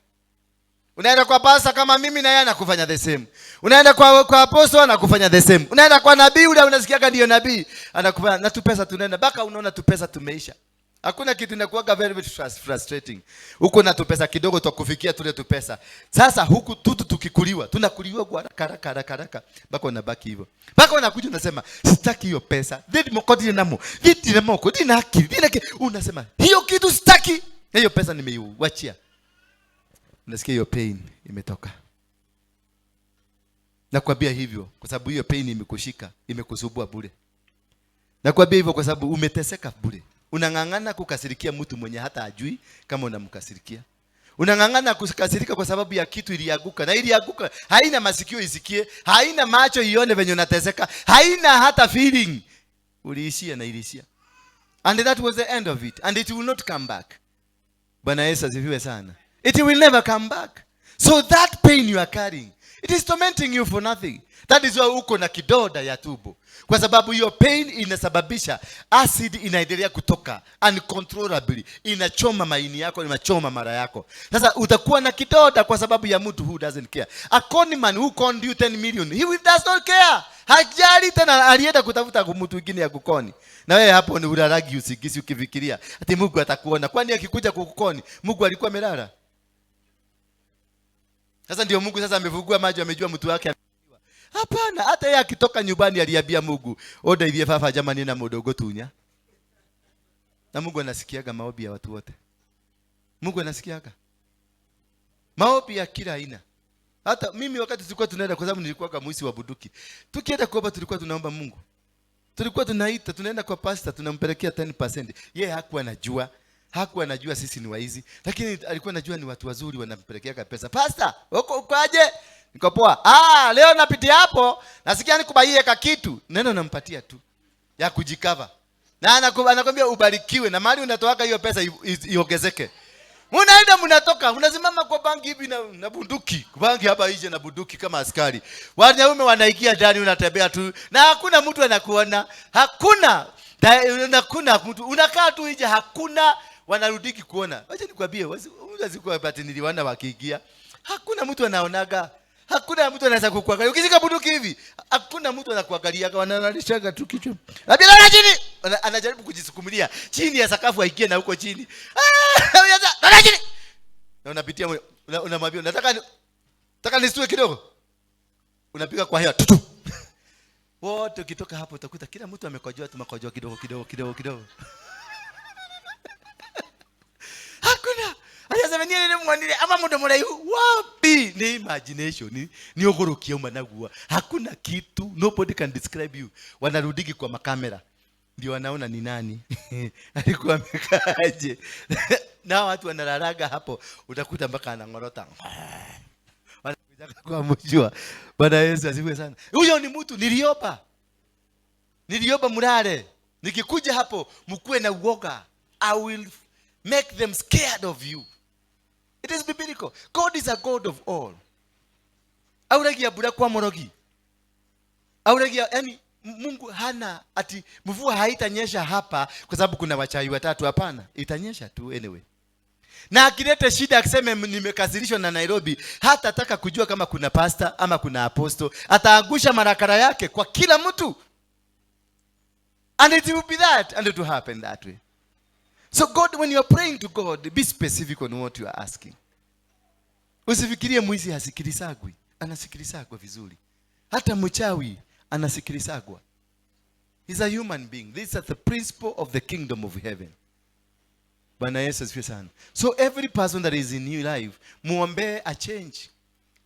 Unaenda kwa pasta kama mimi na yeye anakufanya the same. Unaenda kwa apostle anakufanya the same. Unaenda kwa nabii ule unasikiaga ndio nabii anakufanya, na tu pesa tunaenda mpaka unaona tu pesa tumeisha. Hakuna kitu inakuwaga very very frustrating. Huko na tupesa kidogo twakufikia tule tupesa. Sasa huku tutu tukikuliwa, tunakuliwa kwa haraka haraka haraka haraka mpaka unabaki hivyo. Mpaka unakuja unasema, "Sitaki hiyo pesa." Dhidi mokodi namo. Dhidi na moko, dina akili, dina unasema, "Hiyo kitu sitaki. Na hiyo pesa nimeiwachia." Unasikia hiyo pain imetoka. Nakwambia hivyo kwa sababu hiyo pain imekushika, imekusumbua bure. Nakwambia hivyo kwa sababu umeteseka bure. Unang'ang'ana kukasirikia mtu mwenye hata ajui kama unamkasirikia. Unang'ang'ana kukasirika kwa sababu ya kitu ilianguka, na ilianguka haina masikio isikie, haina macho ione venye unateseka, haina hata feeling. Uliishia na iliishia. And that was the end of it. And it will not come back. Bwana Yesu asifiwe sana. It will never come back. So that pain you are carrying, it is tormenting you for nothing. That is why uko na kidonda ya tumbo. Kwa sababu hiyo pain inasababisha acid inaendelea kutoka uncontrollably, inachoma maini yako, inachoma mara yako. Sasa utakuwa na kidonda kwa sababu ya mtu who doesn't care. A con man who conned you 10 million, he will does not care. Hajali tena, alienda kutafuta mtu mwingine ya kukoni. Na wewe hapo ni ulalagi usingizi ukifikiria ati Mungu atakuona. Kwani akikuja kukukoni, Mungu alikuwa amelala? Sasa ndio Mungu sasa amefungua macho, amejua mtu wake ameibiwa. Hapana, hata yeye akitoka nyumbani aliambia Mungu, "Ondeithie baba jamani na mundu ngutunya." Na Mungu anasikiaga maombi ya watu wote. Mungu anasikiaga maombi ya kila aina. Hata mimi wakati tulikuwa tunaenda, kwa sababu nilikuwa kama mwizi wa bunduki. Tukienda kuomba tulikuwa tunaomba Mungu. Tulikuwa tunaita, tunaenda kwa pastor, tunampelekea 10%. Yeye hakuwa anajua. Hakuwa anajua sisi ni waizi, lakini alikuwa anajua ni watu wazuri wanampelekea pesa. "Pastor, uko ukoaje?" "Niko poa." "Ah, leo napitia hapo, nasikia nikubaie ka kitu." Neno nampatia tu ya kujicover. Na anakwambia ubarikiwe na mali unatoaka hiyo pesa iongezeke. Unaenda mnatoka, unasimama kwa bangi hivi na bunduki. Bangi hapa nje na bunduki kama askari. Wanaume wanaingia ndani, unatembea tu na hakuna mtu anakuona. Hakuna. Hakuna mtu. Unakaa tu nje, hakuna wanarudiki kuona. Wacha nikwambie, sikuwa bati niliwaona wakiingia. Hakuna mtu anaonaga. Hakuna mtu anaweza kukuangalia. Ukishika bunduki hivi, hakuna mtu anakuangalia, wananalishaga tu kichwa. Labda lala chini. Anajaribu kujisukumilia chini ya sakafu aingie na huko chini. Ah, lala chini. Na unapitia unamwambia nataka nisitue kidogo. Unapiga kwa hewa tutu. Wote ukitoka hapo utakuta kila mtu amekojoa tu makojoa kidogo kidogo kidogo kidogo. Hakuna. Anasema nini ni mwandile ama mundu muraihu wapi? Ni imagination, ni ugurukia uma. Hakuna kitu, nobody can describe you. Wanarudiki kwa makamera. Ndio wanaona ni nani. Alikuwa amekaaje. Na watu wanalalaga hapo, utakuta mpaka anangorota. Wanakuja kwa mjua. Bwana Yesu asifiwe sana. Huyo ni mtu niliomba. Niliomba mlale. Nikikuja hapo mkuwe na uoga. I will make them scared of you. It is biblical. God is a God of all. Auragia mbura kwa morogi. Auragia, yani Mungu hana ati mvua haitanyesha hapa kwa sababu kuna wachawi watatu. Hapana, itanyesha tu anyway. Na akileta shida akiseme nimekasirishwa na Nairobi, hatataka kujua kama kuna pastor ama kuna apostle. Ataangusha marakara yake kwa kila mtu. And it will be that, and it will happen that way. So God, when you are praying to God, be specific on what you are asking. Usifikirie mwizi hasikilisagwi. Anasikilisagwa vizuri. Hata mchawi anasikilisagwa. He's a human being. This is the principle of the kingdom of heaven. Bwana Yesu asifiwe sana. So every person that is in your life, muombee a change.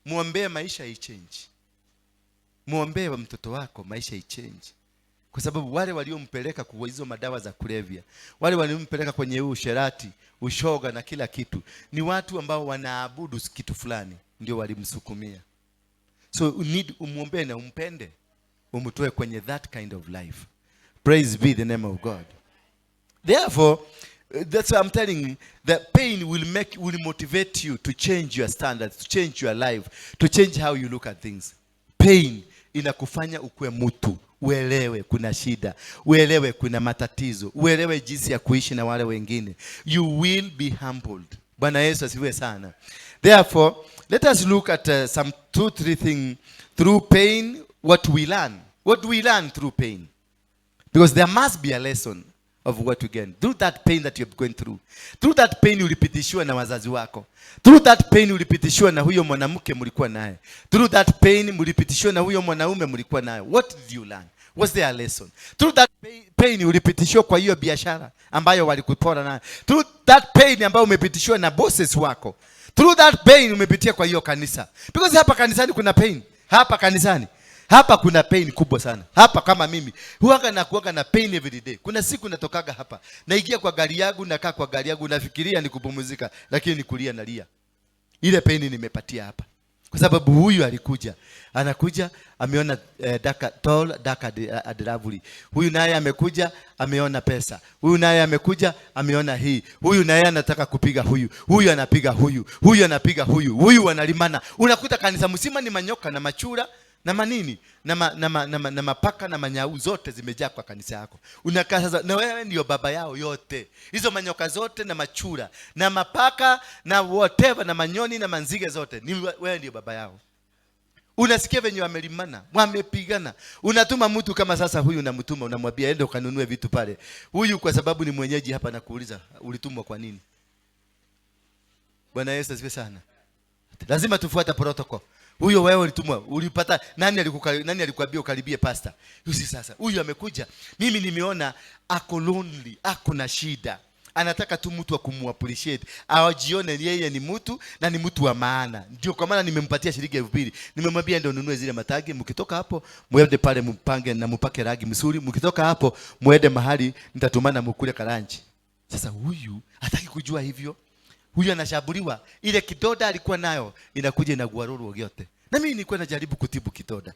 Muombee maisha i change. Muombee mtoto wako maisha i change. Kwa sababu wale waliompeleka kwa hizo madawa za kulevya, wale waliompeleka kwenye usherati, ushoga na kila kitu, ni watu ambao wanaabudu kitu fulani, ndio walimsukumia. So you need umwombee na umpende, umtoe kwenye that kind of life. Praise be the name of God. Therefore, that's why I'm telling you, that pain will motivate you to change your standards, to change your life, to change how you look at things. Pain inakufanya ukue mtu, uelewe kuna shida, uelewe kuna matatizo, uelewe jinsi ya kuishi na wale wengine. You will be humbled. Bwana Yesu asifiwe sana. Therefore, let us look at some two, three things through pain, what we learn. What do we learn through pain? Because there must be a lesson of what you gain. Through that pain that you're going through. Through that pain ulipitishiwa na wazazi wako. Through that pain ulipitishiwa na huyo mwanamke mlikuwa naye. Through that pain mlipitishiwa na huyo mwanaume mlikuwa naye. What did you learn? What's their lesson? Through that pain ulipitishiwa kwa hiyo biashara ambayo walikupora nayo. Through that pain ambayo umepitishiwa na bosses wako. Through that pain umepitia kwa hiyo kanisa. Because hapa kanisani kuna pain. Hapa kanisani. Hapa kuna pain kubwa sana. Hapa kama mimi huwaga nakuwaga na pain every day. Kuna siku natokaga hapa, naingia kwa gari yangu, nakaa kwa gari yangu, nafikiria ni kupumzika, lakini ni kulia nalia. Ile pain nimepatia hapa. Kwa sababu huyu alikuja, anakuja ameona dark, tall, dark and lovely. Huyu naye amekuja ameona pesa. Huyu naye amekuja ameona hii. Huyu naye anataka kupiga huyu. Huyu anapiga huyu. Huyu anapiga huyu. Huyu analimana. Unakuta kanisa mzima ni manyoka na machura na manini na mapaka na manyau zote zimejaa kwa kanisa yako. Unakaa sasa na wewe ndio baba yao yote. Hizo manyoka zote na machura na mapaka na whatever na manyoni na manzige zote ni wewe ndio baba yao. Unasikia venye wamelimana, wamepigana. Unatuma mtu kama sasa huyu unamtuma, unamwambia ende ukanunue vitu pale. Huyu kwa sababu ni mwenyeji hapa nakuuliza, ulitumwa kwa nini? Bwana Yesu asifiwe sana. Lazima tufuate protocol. Huyo wewe ulitumwa, ulipata nani nani alikuambia ukaribie pastor? Huyu sasa, huyu amekuja. Mimi nimeona ako lonely, ako na shida. Anataka tu mtu wa kumuappreciate, ajione yeye ni mtu na ni mtu wa maana. Ndio kwa maana nimempatia shilingi 2000. Nimemwambia ndio nunue zile matagi, mkitoka hapo muende pale mpange na mpake rangi mzuri, mkitoka hapo muende mahali nitatumana mkule karanchi. Sasa huyu hataki kujua hivyo. Huyu anashambuliwa, ile kidoda alikuwa nayo inakuja inaguaruru yote. Na mimi nilikuwa najaribu kutibu kidoda.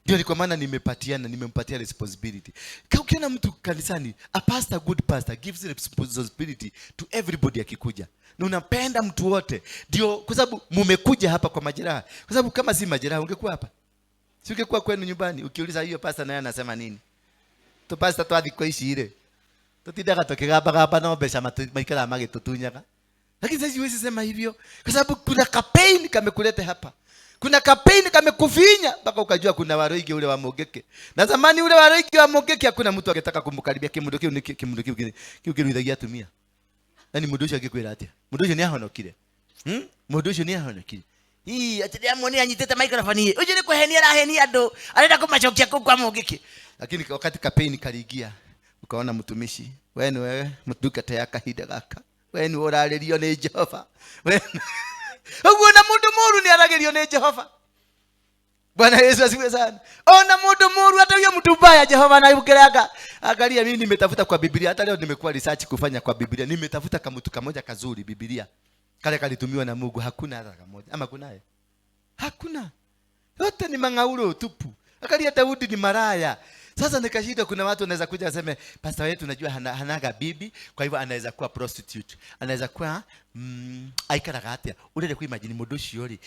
Ndio ni kwa maana nimempatia responsibility. Ukiona mtu kanisani, a pastor, good pastor gives responsibility to everybody akikuja. Na unapenda mtu wote. Ndio kwa sababu mumekuja hapa kwa majeraha. Kwa sababu kama si majeraha ungekuwa hapa. Si ungekuwa kwenu nyumbani ukiuliza hiyo pastor naye anasema nini? Tu pastor twathi ici ile. Tutindaga tukigamba gamba no mbeca maikaraga magitutunyaga. Lakini sasa huwezi sema hivyo kwa sababu kuna kapain kamekuleta hapa. Kuna kapain kamekufinya mpaka ukajua kuna waroige ule wa Mugeke. Na zamani ule waroige wa Mugeke hakuna mtu angetaka kumkaribia. Kimundu kiu ni kimundu kiu kiu kiruithagia atumia. Yaani mundu ucio angikwira atia? Mundu ucio ni ahonokire. Mundu ucio ni ahonokire. Ii, ati ndiamuonire anyitite microphone ii. Ucio ni kuhenia arahenia andu. Arenda kumacokia kuu kwa Mugeke. Lakini wakati kapain kaliingia, ukaona mtumishi, wewe ni wewe mdukate ya kahinda gaka. Wewe ni urarĩrio nĩ Jehova. Wewe ũguo na mũndũ mũru nĩ aragĩrio nĩ Jehova. Bwana Yesu asifiwe sana. Ona mũndũ mũru hata huyo mtu mbaya Jehova anayemkeraga. Angalia mimi nimetafuta kwa Biblia, hata leo nimekuwa research kufanya kwa Biblia. Nimetafuta kamtu kamoja kazuri Biblia. Kale kalitumiwa na Mungu, hakuna hata kamoja. Ama kunaye? Hakuna. Yote ni mangauro tupu. Angalia Daudi ni maraya. Sasa nikashindwa, kuna watu wanaweza kuja waseme pastor wetu unajua hanaga bibi, kwa hivyo anaweza kuwa prostitute. Anaweza kuwa aikaraga atia. Urere ku imagine mundu ucio ri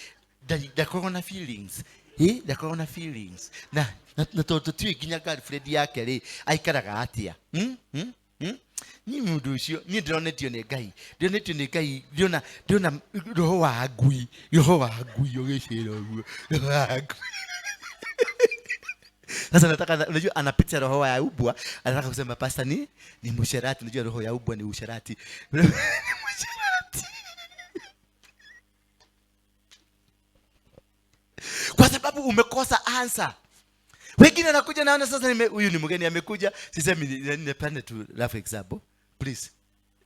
ndakoragwo na feelings. Ndakoragwo na feelings. Na tondu tutiũĩ nginya girlfriend yake ri aikaraga atia. Ni mundu ucio ni ndironetio ni Ngai. Ndironetio ni Ngai, ndĩrona roho wa ngui, roho wa ngui ũgĩcĩra ũguo. Roho wa ngui. Sasa nataka, unajua anapitia roho ya ubwa, anataka kusema pastor ni msherati. Unajua roho ya ubwa ni usherati. Ni msherati. Kwa sababu umekosa answer. Wengine wanakuja naona sasa huyu ni mgeni amekuja, sisemi nipande tu rough example. Please.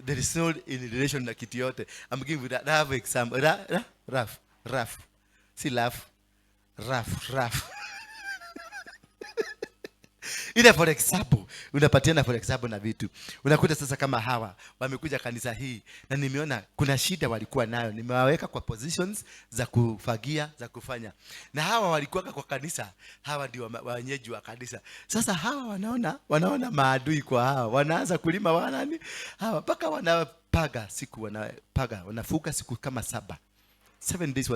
There is no in relation na kitu yote. I'm giving you rough example. Rough, rough. Si laugh. Rough, rough. Ile for example, unapatiana for example na vitu. Unakuta sasa kama hawa wamekuja kanisa hii na nimeona kuna shida walikuwa nayo. Nimewaweka kwa positions za kufagia, za kufanya. Na hawa walikuwa kwa kanisa, hawa ndio wenyeji wa kanisa. Sasa hawa wanaona maadui kwa hawa. Wanaanza kulima wanani? Hawa mpaka wanapaga siku, wanapaga, wanafuga siku kama 7. 7 days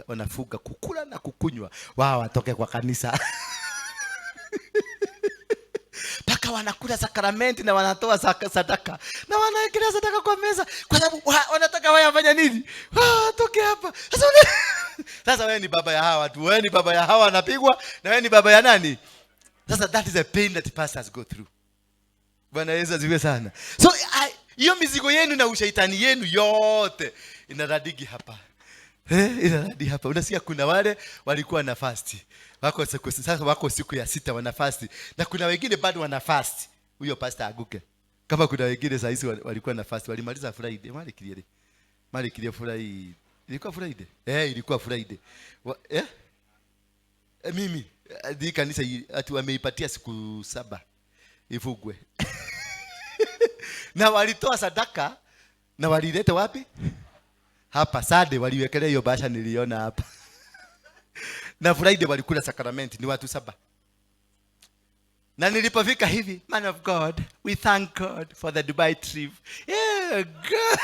wanafuga kukula na kukunywa. Wao watoke kwa kanisa. Paka wanakula sakramenti na wanatoa sadaka. Na wanawekelea sadaka kwa meza kwa sababu wanataka wao wafanye nini? Wao watoke hapa. Sasa wewe ni baba ya hawa watu, wewe ni baba ya hawa wanapigwa na wewe ni baba ya nani? Sasa that is a pain that pastors go through. Bwana Yesu asifiwe sana. So hiyo mizigo yenu na ushaitani yenu yote inaradigi hapa. Inaradi hapa. Unasikia kuna wale walikuwa na fast. Wako siku, sasa wako siku ya 6 wana fast. Na kuna wengine bado wana fast. Huyo pastor aguke. Kama kuna wengine saa hizi walikuwa na fast, walimaliza Friday. Mali kilie Friday. Ilikuwa Friday? Ilikuwa Friday. Mimi, hii kanisa ati wameipatia siku 7 ifugwe. Na walitoa sadaka na walileta wapi? Hapa Sunday waliwekelea hiyo basha niliona hapa. Na Friday walikula sakramenti, ni watu 7. Na nilipofika hivi, man of God, we thank God for the Dubai trip. Yeah, God.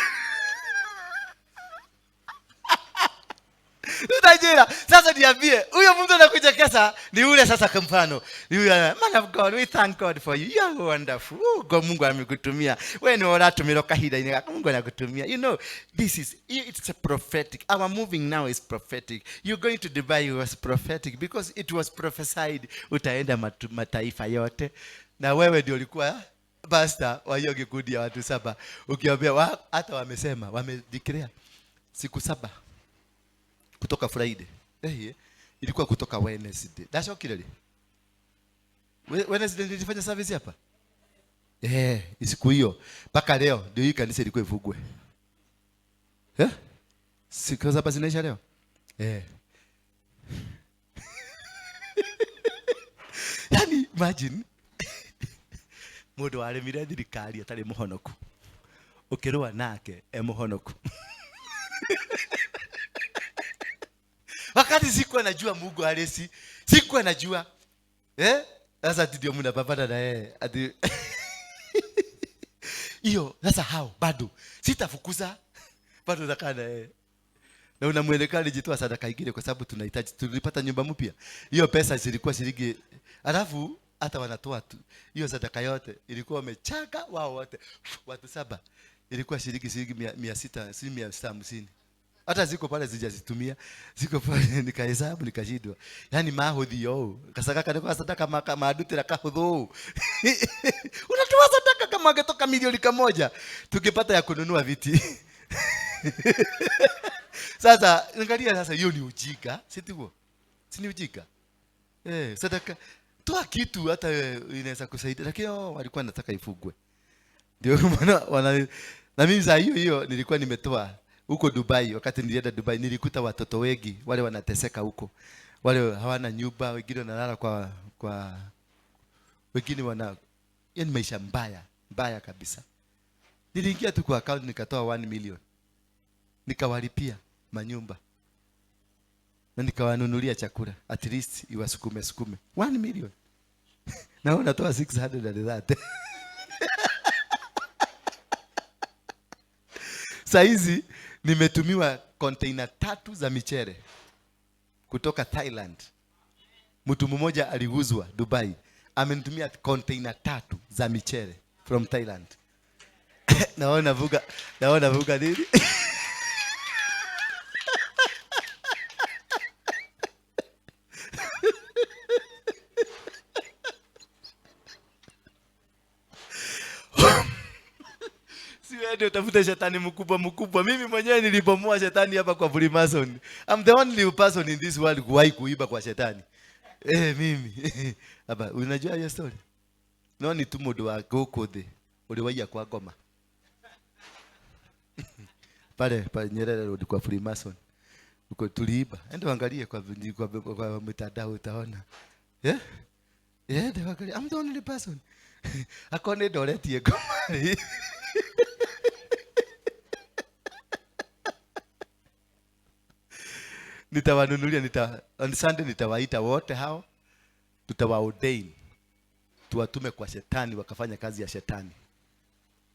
Utajira. Sasa niambie, huyo mtu anakuja kesa ni yule sasa kwa mfano. Ni yule, man of God, we thank God for you. You are wonderful. Oh, God, Mungu amekutumia. Wewe ni uratumira kahinda ini gaka, Mungu anakutumia. You know, this is, it's a prophetic. Our moving now is prophetic. You're going to Dubai was prophetic because it was prophesied. Utaenda mataifa yote. Na wewe ndio ulikuwa pastor wa hiyo kikundi ya watu 7. Ukiambia hata wamesema, wamedeclare siku 7. Kutoka Friday. Ilikuwa kutoka Wednesday. That's okay really. Wednesday nilifanya service hapa. Siku hiyo mpaka leo ndio hii kanisa ilikuwa ifungwe. Siku 7 zinaisha leo. Yaani imagine mundu aremire thirikari atari muhonoku. Ukirua nake e muhonoku. Wakati sikuwa najua Mungu halisi, sikuwa najua. Sasa ndio mnapambana na yeye. Ati hiyo sasa hao bado sitafukuza, bado nakaa na yeye. Na unamuelekea alijitoa sadaka ingine kwa sababu tunahitaji, tulipata nyumba mpya. Hiyo pesa zilikuwa shilingi, alafu hata wanatoa tu hiyo sadaka yote ilikuwa wamechanga wao wote watu 7. Ilikuwa shilingi mia sita, si mia sita hamsini. Hata ziko pale sijazitumia. Ziko pale nikahesabu nikashindwa. Yaani mahodhi yo. Kasaka kana kwa sadaka maadute la kahudhu. Unatoa sadaka kama angetoka milioni 1 tungepata ya kununua viti. Sasa angalia sasa hiyo ni ujinga, si ndivyo? Si ni ujinga? Sadaka toa kitu hata inaweza kusaidia, lakini wao walikuwa wanataka ifugwe. Ndio maana na mimi saa hiyo hiyo nilikuwa nimetoa huko Dubai. Wakati nilienda Dubai nilikuta watoto wengi wale wanateseka huko. Wale hawana nyumba, wengine wanalala kwa wengine wana, yani maisha mbaya, mbaya kabisa. Niliingia tu kwa account nikatoa 1 million. Nikawalipia manyumba. Na nikawanunulia chakula, at least iwasukume sukume. 1 million. Na wewe unatoa 630. Saizi nimetumiwa container 3 za michere kutoka Thailand. Mtu mmoja aliuzwa Dubai, amenitumia container 3 za michere from Thailand. Naona vuga nini? Ndio utafute shetani mkubwa mkubwa. Mimi mwenyewe nilibomoa shetani hapa kwa Freemason. I'm the only person in this world kuwahi kuiba kwa shetani. Mimi. Hapa unajua hiyo story? No ni tu mundu wa guku thi uri waiya kwa ngoma. Pale pale Nyerere Road kwa Freemason. Uko tuliiba. Enda angalie kwa mitandao utaona. Yeah, Wangarĩ, I'm the only person. Akorwo nĩ ndoretie ngoma. Nitawanunulia, on Sunday nitawaita wote hao, tutawaordain, tuwatume kwa shetani wakafanya kazi ya shetani.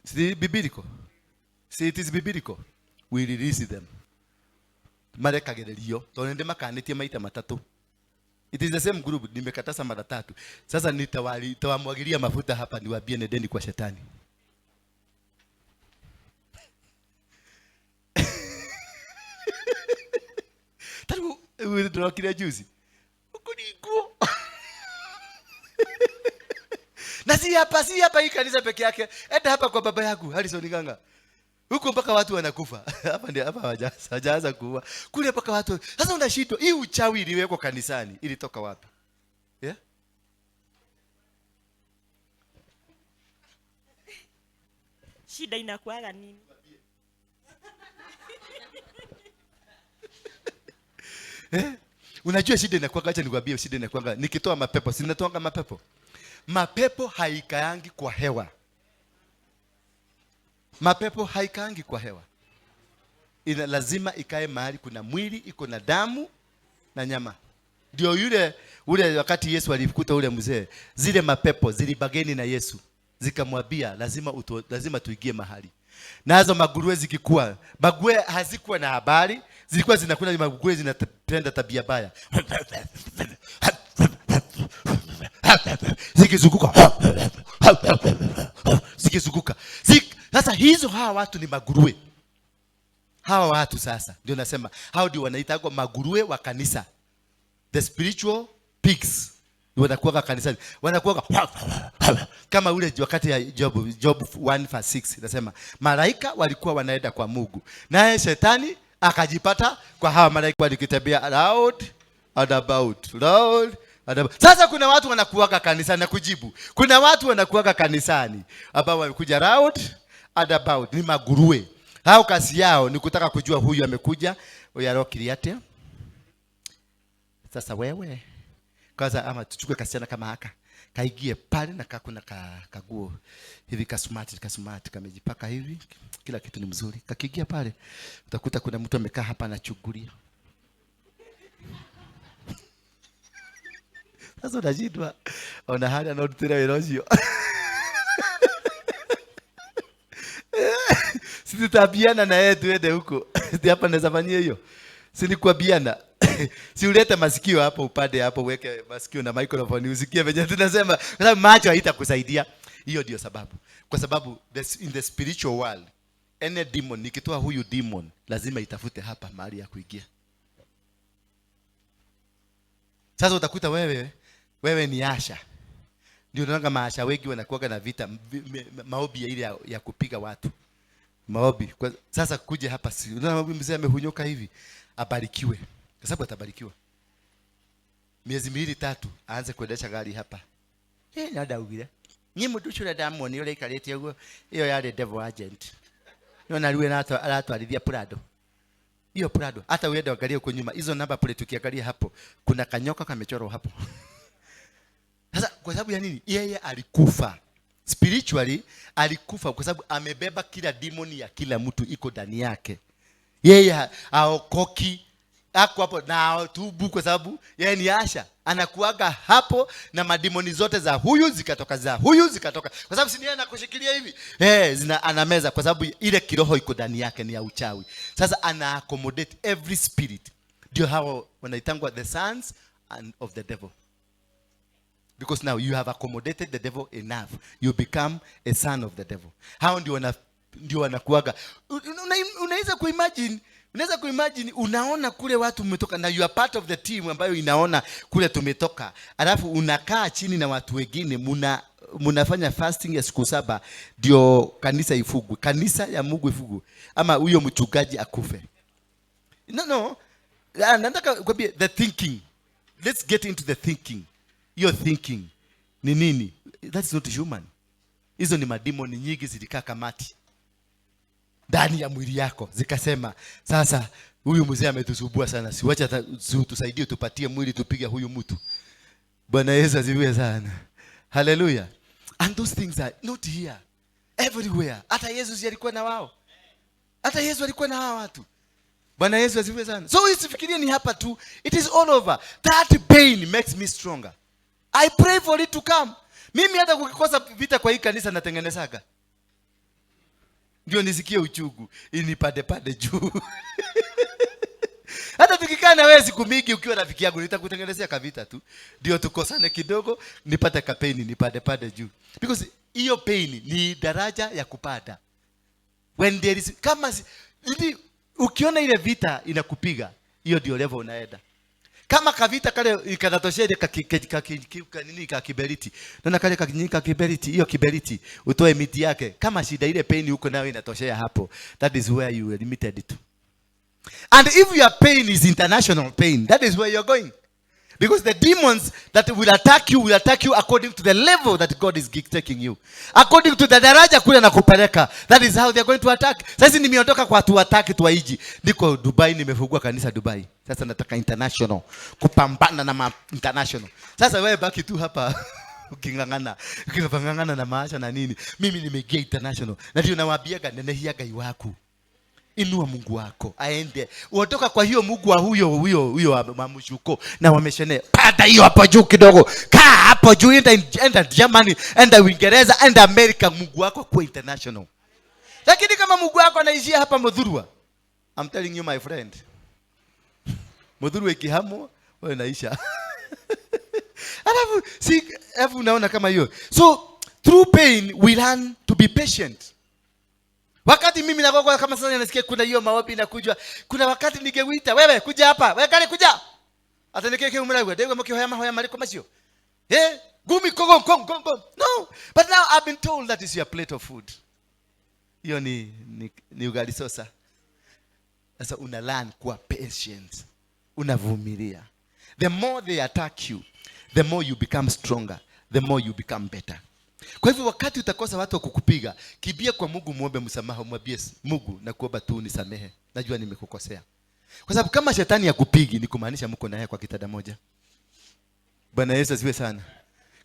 Si biblical? Si it is biblical? We release them. Marekagĩrĩrio tondũ nĩndĩmakanĩtie maita matatũ. It is the same group, nimekataza mara tatu. Sasa nitawamwagilia mafuta hapa niwaambie nendeni kwa shetani. Tarigu ndĩrokire juzi. Ũkũringwo. Na si hapa hii kanisa peke yake. Enda hapa kwa baba yangu Harrison Ng'ang'a. Huko mpaka watu wanakufa. Hapa ndio hapa hawajaanza kuua. Kule mpaka watu. Sasa unashindwa hii uchawi iliwekwa kanisani ilitoka wapi? Yeah? Shida inakuaga nini? Unajua shida inakuaga, acha nikwambie shida inakuaga. Nikitoa mapepo, si ninatoanga mapepo. Mapepo haikaangi kwa hewa. Mapepo haikaangi kwa hewa. Ina lazima ikae mahali kuna mwili, iko na damu na nyama. Ndio ule wakati Yesu alikuta ule mzee, zile mapepo zilibageni na Yesu. Zikamwambia lazima tuingie mahali. Nazo maguruwe zikikuwa, maguruwe hazikuwa na habari, zilikuwa zinakula maguruwe zinatenda tabia baya. Zikizunguka. Zikizunguka. Sasa hizo hawa watu ni maguruwe. Hawa watu sasa ndio nasema hao ndio wanaitwa maguruwe wa kanisa. The spiritual pigs. Wanakuwa kanisani. Wanakuwa kama ule wakati ya Job 1:6 inasema malaika walikuwa wanaenda kwa Mungu. Naye shetani akajipata kwa hawa malaika walikitembea round and about, round and about. Sasa kuna watu wanakuwaga kanisani na kujibu. Kuna watu wanakuwaga kanisani ambao wamekuja round and about, ni maguruwe. Hao kazi yao ni kutaka kujua huyu amekuja, huyu arokiri atia. Sasa wewe kwanza ama tuchukue kasichana kama haka kaigie pale na kakuna kaguo hivi kasmart kamejipaka hivi, kila kitu ni mzuri. Kakiingia pale utakuta kuna mtu amekaa hapa anachungulia. Sasa unashindwa ona hali anaotira wĩra ũcio. Si tutaambiana na yeye tuende huko. Si hapa naweza fanyia hiyo. Si ni kuambiana. Si ulete masikio hapo upande hapo uweke masikio na microphone usikie venye tunasema. Kwa sababu macho haitakusaidia. Hiyo ndio sababu. Kwa sababu in the spiritual world any demon, nikitoa huyu demon lazima itafute hapa mahali ya kuingia. Sasa utakuta wewe ni Asha. Ndio unaona maasha wengi wanakuwa na vita, maobi ya ile ya kupiga watu. Maobi. Kwa, sasa kuja hapa si unaona mzee amehunyoka hivi, abarikiwe. Kwa sababu atabarikiwa. Miezi miwili tatu aanze kuendesha gari hapa. Na ndaugire. Ni mtu ucio ndamuonire ũrĩa aikarĩte ũguo, ĩyo yarĩ devil agent. No na rĩu aratwarithia Prado. Hiyo Prado, hata uende uangalie huko nyuma, hizo namba plate ukiangalia hapo, kuna kanyoka kamechorwa hapo. Sasa kwa sababu ya nini? Yeye alikufa. Spiritually alikufa kwa sababu amebeba kila demon ya kila mtu iko ndani yake. Yeye haokoki, ako hapo na tubu kwa sababu yeye ni Asha. Anakuaga hapo na mademoni zote za huyu zikatoka, za huyu zikatoka. Kwa sababu si yeye anakushikilia hivi. Anameza kwa sababu ile kiroho iko ndani yake ni ya uchawi. Sasa ana accommodate every spirit. Ndio hao wanaitangwa the sons and of the devil. Because now you have accommodated the devil enough. You become a son of the devil. Hao ndio wanakuaga. Unaweza kuimagine, unaweza kuimagine unaona kule watu umetoka na you are part of the team ambayo inaona kule tumetoka. Alafu unakaa chini na watu wengine munafanya fasting ya siku 7 ndio kanisa ifugwe, kanisa ya Mungu ifugwe ama huyo mchungaji akufe. No, no. Nataka kuambia the thinking. Let's get into the thinking. Your thinking ni nini? That's not human. Hizo ni mademoni nyingi zilikaa kamati ndani ya mwili yako zikasema sasa huyu mzee ametusumbua sana, si wacha tusaidie tupatie mwili tupige huyu mtu. Bwana Yesu asifiwe sana. Hallelujah. And those things are not here. Everywhere. Hata Yesu si alikuwa na wao. Hata Yesu alikuwa na hawa watu. Bwana Yesu asifiwe sana. So usifikirie ni hapa tu. It is all over. That pain makes me stronger. I pray for it to come. Mimi hata kukikosa vita kwa hii kanisa natengenezaga. Ndio nisikie uchungu, inipande pande juu. Hata tukikaa na wewe siku mingi ukiwa rafiki yangu nitakutengenezea kavita tu. Ndio tukosane kidogo, nipate kapain nipande pande juu. Because hiyo pain ni daraja ya kupanda. When there is kama ili, ukiona ile vita inakupiga, hiyo ndio level unaenda. Kama kavita kale kanatoshea ile nini ka kiberiti. Naona kale ka kiberiti, hiyo kiberiti utoe miti yake. Kama shida ile pain uko nayo inatoshea hapo. That is where you are limited to. And if your pain is international pain, that is where you're going. Because the demons that will attack you according to the level that God is taking you. According to the daraja kule na kupeleka. That is how they are going to attack. Sasa nimeondoka kwa tu attack tu waiji. Niko Dubai, nimefungua kanisa Dubai. Sasa nataka international. Kupambana na international. Sasa wewe baki tu hapa. Ukingangana. Ukingangana na maasha na nini. Mimi nimeingia international. Na ndio nawaambiaga nenehia Ngai waku. Inua Mungu wako aende. Uotoka kwa hiyo Mungu wa huyo huyo huyo wa mshuko na wameshene. Panda hiyo hapo juu kidogo. Kaa hapo juu, enda Germany, enda Uingereza, enda America, Mungu wako kwa international. Lakini kama Mungu wako anaishia hapa Muthurwa, I'm telling you my friend. Muthurwa ikihamwa, wewe unaisha. Alafu si alafu unaona kama hiyo. So through pain we learn to be patient. Wakati mimi nakuwa kama sasa nasikia kuna hiyo maombi inakuja. Kuna wakati ningewita wewe kuja hapa, wewe kale kuja. Ata nikeke umragwe, ndego mkihoya mahoya mariko macio. Gumi kogo kong kong kong. No, but now I've been told that is your plate of food. Hiyo ni ugali sosa. Sasa una learn kuwa patient. Unavumilia. The more they attack you, the more you become stronger, the more you become better. Kwa hivyo wakati utakosa watu wa kukupiga, kibia kwa Mungu, muombe msamaha, mwambie Mungu nakuomba tu unisamehe. Najua nimekukosea. Kwa sababu kama shetani hakupigi ni kumaanisha mko naye kwa kitanda moja. Bwana Yesu asifiwe sana.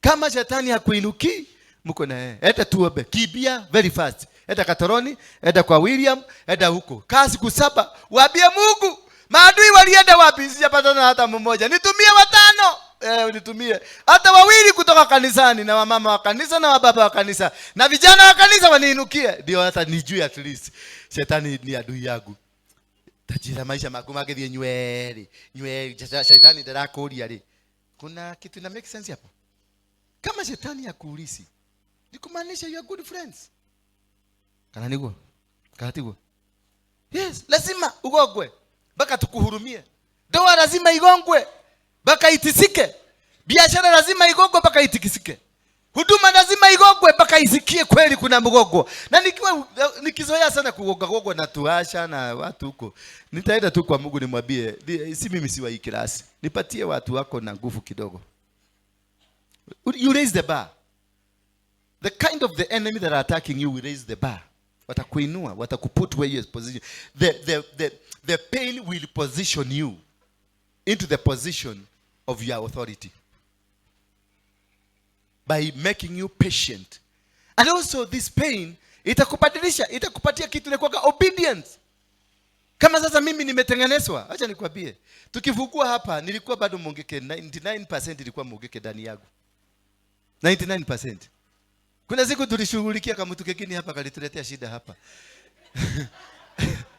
Kama shetani hakuinuki, mko na yeye. Eta tuombe, kibia very fast. Eta Katoroni, eta kwa William, eta huko. Kaa siku 7, waambie Mungu, maadui walienda wapi? Sijapatana hata mmoja. Nitumie 5. Nitumie hata 2 kutoka kanisani, na wamama wa kanisa na wababa wa kanisa na vijana wa kanisa waniinukie, ndio hata nijue at least shetani ni adui yangu. Tajira maisha maku magithie nyweri nyweri, shetani ndarakuria ri. Kuna kitu ina make sense hapo? Kama shetani hakuulisi ni kumaanisha you are good friends. Kana niguo? Kana tiguo? Yes, lazima ugongwe mpaka tukuhurumie. Ndoa lazima igongwe mpaka itisike. Biashara lazima igongwe mpaka itikisike. Huduma lazima igongwe mpaka isikie kweli kuna mgongo. Na nikizoea sana kugonga gongo na tuasha na watu huko, nitaenda tu kwa Mungu nimwambie, si mimi si wa hii klasi. Nipatie watu wako na nguvu kidogo. You raise the bar. The kind of the enemy that are attacking you will raise the bar. Watakuinua, watakuput where you position. The pain will position you into the position of your authority by making you patient. And also this pain itakubadilisha, itakupatia kitu inakuwa obedience. Kama sasa mimi nimetengenezwa, acha nikwambie, tukifungua hapa nilikuwa bado mungeke, 99% ilikuwa mungeke ndani yangu. 99%. Kuna siku tulishughulikia kama mtu kingine hapa kalituletea shida hapa.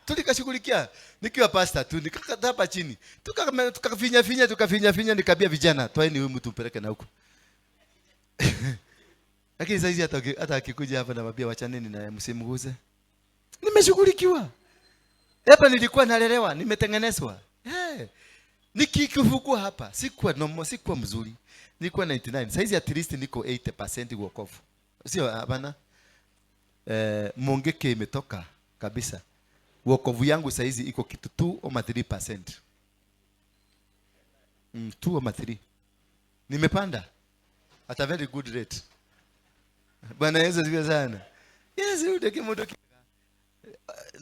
Tulikashughulikia nikiwa pastor tu, nikakaa hapa chini. Tukafinya finya, tukafinya finya, nikaambia vijana, toeni huyu mtu mpeleke na huko. Lakini saizi hata akikuja hapa namwambia wachaneni naye msimguze. Nimeshughulikiwa. Hapa nilikuwa nalelewa, nimetengenezwa. Nikikifungua hapa, sikuwa normal, sikuwa mzuri. Nilikuwa 99. Saizi at least niko 80% wokovu. Sio hapana. Mongeke imetoka kabisa. Wokovu yangu saizi iko kitu 2 ama 3%. 2 ama 3. Nimepanda at a very good rate. Bwana Yesu asifiwe sana. Yes, rudi kimoto.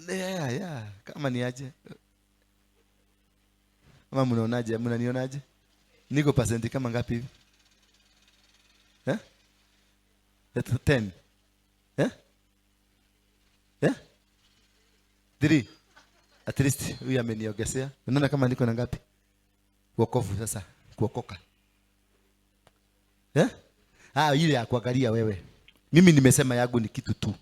Yeah, yeah. Kama ni aje? Kama mnaonaje? Mnanionaje? Niko percent kama ngapi hivi? Eh? 10. Eh? Eh? 3. At least huyu ameniongezea. Unaona kama niko na ngapi? Wokovu sasa, kuokoka. Eh? Ah, ile ya kuangalia wewe. Mimi nimesema yangu ni kitu tu.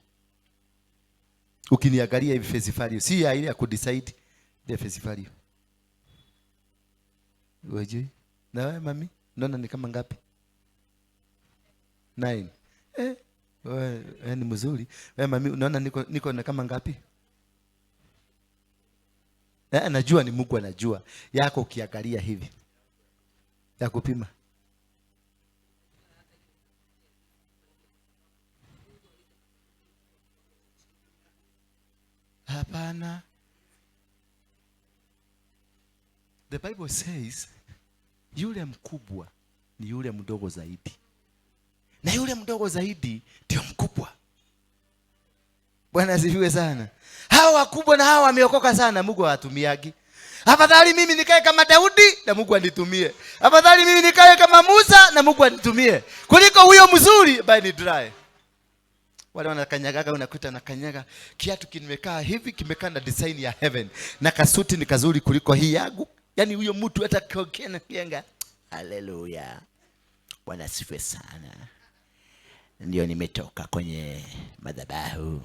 Ukiniangalia hivi face value, si ya ile ya kudecide the face value. Wewe na wewe mami, unaona ni kama ngapi? 9. Eh, wewe ni mzuri. Wewe mami, unaona niko na kama ngapi? Eh, najua ni Mungu anajua. Yako ukiangalia hivi. Ya kupima. Hapana. The Bible says yule mkubwa ni yule mdogo zaidi. Na yule mdogo zaidi ndio mkubwa. Bwana asifiwe sana. Hawa wakubwa na hawa wameokoka sana, Mungu hawatumiagi. Afadhali mimi nikae kama Daudi na Mungu anitumie. Afadhali mimi nikae kama Musa na Mungu anitumie, kuliko huyo mzuri ambaye ni dry. Wale wanakanyagaga, unakuta nakanyaga kiatu kimekaa hivi, kimekaa na design ya heaven, na kasuti ni kazuri kuliko hii yangu. Yaani huyo mtu hata kiongea kianga. Haleluya. Bwana asifiwe sana. Ndio nimetoka kwenye madhabahu.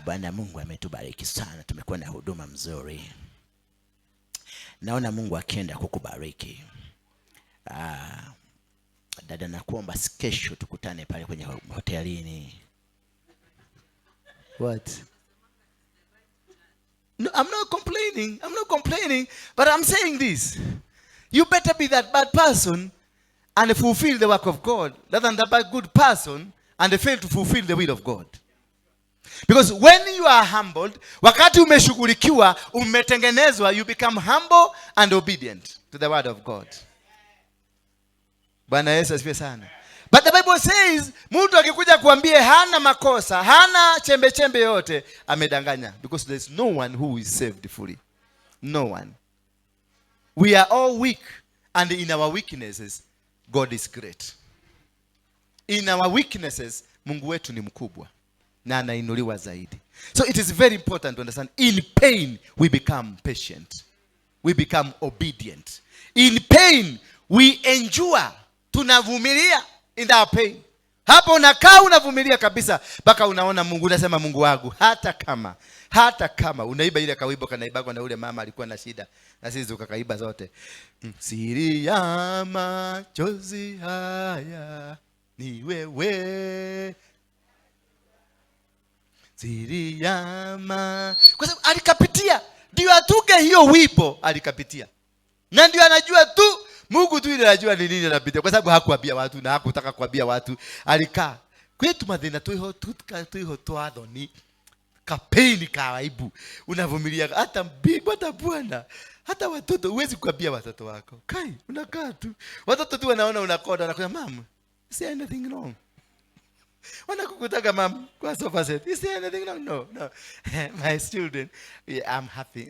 Bwana Mungu ametubariki sana, tumekuwa na huduma mzuri. Naona Mungu akienda kukubariki. Dada, nakuomba kesho tukutane pale kwenye hotelini. What? No, I'm not complaining. I'm not complaining, but I'm saying this. You better be that bad person and fulfill the work of God rather than that bad good person and fail to fulfill the will of God. Because when you are humbled, wakati umeshughulikiwa, umetengenezwa, you become humble and obedient to the word of God. Bwana Yesu asifiwe sana. But the Bible says, mtu akikuja kuambia hana makosa, hana chembe chembe yote, amedanganya. Because there is no one who is saved fully. No one. We are all weak, and in our weaknesses, God is great. In our weaknesses, Mungu wetu ni mkubwa na anainuliwa zaidi. So it is very important to understand, in pain we become patient. We become obedient. In pain we endure. Tunavumilia in our pain. Hapo unakaa unavumilia kabisa mpaka unaona Mungu, unasema Mungu wangu, hata kama unaiba ile kawimbo kanaibagwa na ule mama alikuwa na shida, na sisi tukakaiba zote. Siri ya machozi haya ni wewe. Siri ya kwa sababu alikapitia, ndio atuge hiyo wimbo alikapitia. Na ndio anajua tu Mungu tu ile anajua ni nini anapitia, kwa sababu hakuambia watu na hakutaka kuambia watu. Alikaa kwetu mathina tuiho tutka tuiho twathoni kapeni ka aibu, unavumilia hata bibi hata bwana hata watoto. Huwezi kuambia watoto wako kai, unakaa tu, watoto tu wanaona unakoda, wanakuambia mama, is there anything wrong? Wanakukutaga mam kwa sofa set, is there anything wrong? No, no. My children, yeah, I'm happy.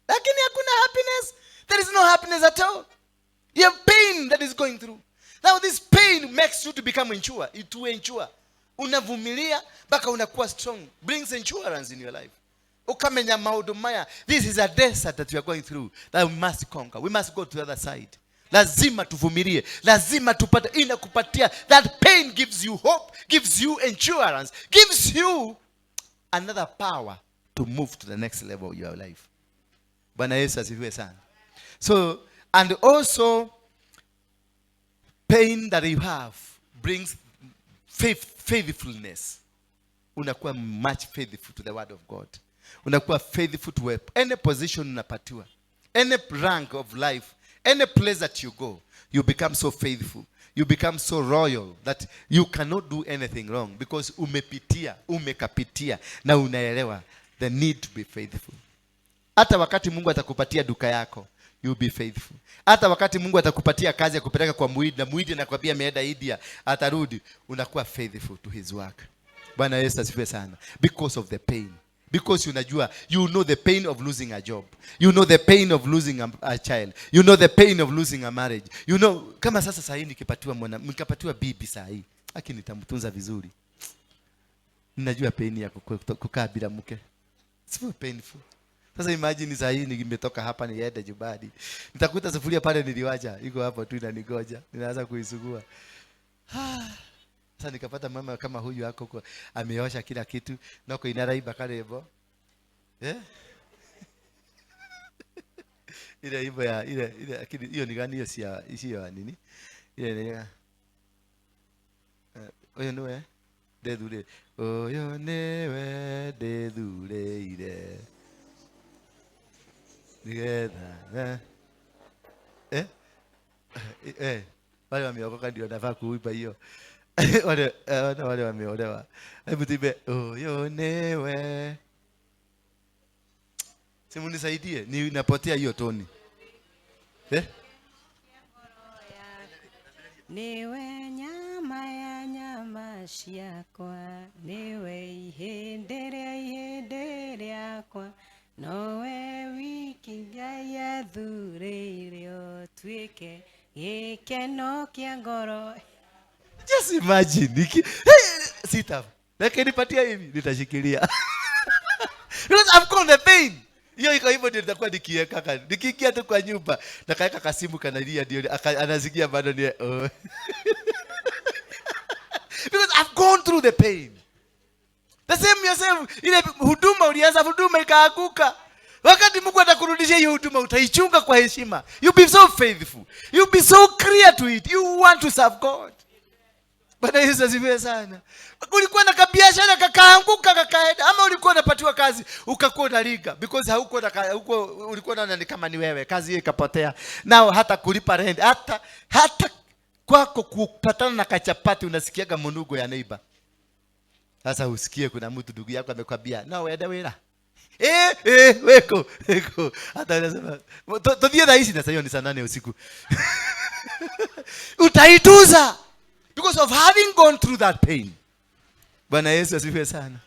Lakini hakuna happiness. There is no happiness at all. You have pain that is going through. Now this pain makes you to become mature. To endure. Unavumilia mpaka unakuwa strong. Brings endurance in your life. Ukamenya maundu maya. This is a desert that we are going through that we must conquer. We must go to the other side. Lazima tuvumilie. Lazima tupate. Inakupatia. That pain gives you hope, gives you endurance, gives you another power to move to the next level of your life. Bwana Yesu asifiwe sana. So, and also pain that you have brings faithfulness. Unakuwa much faithful to the word of God. Unakuwa faithful to any position unapatiwa, any rank of life, any place that you go, you become so faithful. You become so royal that you cannot do anything wrong because umepitia, umekapitia na unaelewa the need to be faithful. Hata wakati Mungu atakupatia duka yako, you be faithful. Hata wakati Mungu atakupatia kazi ya kupeleka kwa muhindi, na muhindi anakuambia ameenda India, atarudi, unakuwa faithful to his work. Bwana Yesu asifiwe sana. Because of the pain, Because unajua, you know the pain of losing a job. You know the pain of losing a child. You know the pain of losing a marriage. You know, kama sasa saa hii nikipatiwa mwana, nikapatiwa bibi saa hii, aki nitamtunza vizuri. Ninajua pain ya kukaa bila mke. It's so painful. Sasa imagine saa hii nimetoka hapa niende nyumbani. Nitakuta sufuria pale niliwacha, iko hapo tu inanigoja. Ninaanza kuisugua. Sasa nikapata mama kama huyu hako huko ameosha kila kitu noko inaraiba karebo. Eh? Ile hivyo ya ile ile, lakini hiyo ni gani hiyo? Si ya sio ya nini? Ile ni ya oyo niwe ndethure, oyo niwe ndethureire nigetha eh eh wale wameokoka ndio nafaa kuimba hiyo. Wale wale wameolewa, hebu tuimbe oyo niwe. Simu nisaidie, ninapotea hiyo toni. Eh? Niwe nyama ya nyama ciakwa, niwe ihĩndĩ rĩa ihĩndĩ rĩakwa, nowe wiki Ngai athurĩire ũtuĩke gĩkeno kĩa ngoro. Just imagine, niki, hey, sit up. Lakini nipatia hivi, nitashikilia. Because I've got the pain. Hiyo iko hivyo ndio nitakuwa nikiweka kaka. Nikiingia tu kwa nyumba, nakaweka kasimu kanalia ndio anasikia bado ni oh. Because I've gone through the pain. The same yourself, ile huduma ulianza huduma ikaanguka. Wakati Mungu atakurudishia hiyo huduma utaichunga kwa heshima. You be so faithful. You be so clear to it. You want to serve God. Bwana Yesu asifiwe sana. Ulikuwa na kabiashara kakaanguka kakaenda, ama ulikuwa unapatiwa kazi ukakuwa unaliga because haukuwa na huko, ulikuwa unaona ni kama ni wewe, kazi hiyo ikapotea. Nao hata kulipa rent, hata kwako kupatana na kachapati unasikiaga munugo ya neighbor. Sasa usikie kuna mtu ndugu yako amekwambia, "No wende wira." Weko, weko. Hata unasema, "Tuthie thaa ici." Na sasa hiyo ni saa 8 usiku. Utaituza because of having gone through that pain. Bwana Yesu asifiwe sana.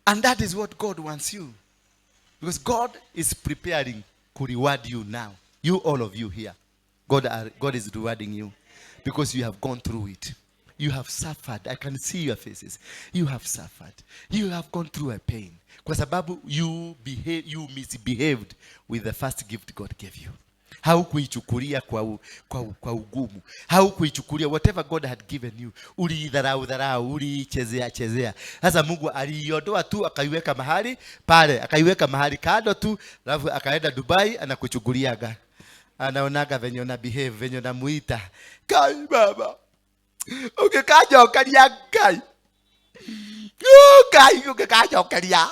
And that is what God wants you. Because God is preparing to reward you now. You, all of you here. God is rewarding you because you have gone through it. You have suffered. I can see your faces. You have suffered. You have gone through a pain. Kwa sababu you misbehaved with the first gift God gave you. Haukuichukulia kwa ugumu. Haukuichukulia whatever God had given you. Uliidharau dharau, uliichezea chezea. Sasa Mungu aliiondoa tu akaiweka mahali pale, akaiweka mahali kando tu, alafu akaenda Dubai anakuchukuliaga. Anaonaga venye una behave, venye unamuita. Kai baba. Ukikajokeria Ngai. Ngai ukikajokeria.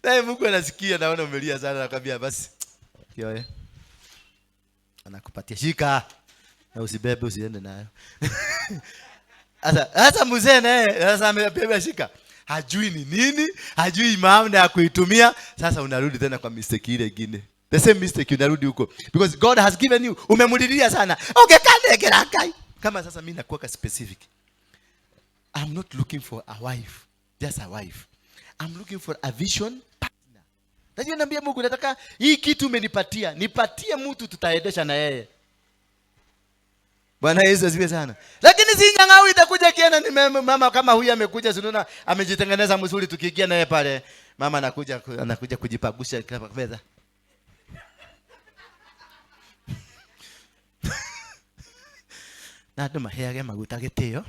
Naye Mungu anasikia, naona umelia sana, anakuambia basi kioe. Anakupatia shika na usibebe, usiende nayo. Sasa mzee naye sasa amebeba shika. Hajui ni nini, hajui maana ya kuitumia. Sasa unarudi tena kwa mistake ile nyingine. The same mistake unarudi huko. Because God has given you. Umemulilia sana. Okay, kanegera Ngai. Kama sasa mimi nakuwa specific. I'm not looking for a wife, just a wife. I'm looking for a vision partner. Najua naambia Mungu nataka hii kitu umenipatia, nipatie mtu tutaendesha na yeye. Bwana Yesu asifiwe sana. Lakini si nyang'au itakuja kiana ni mama kama huyu amekuja, si unaona amejitengeneza mzuri, tukiingia naye pale mama anakuja kujipagusha kama fedha. Na andu maheage maguta gitio.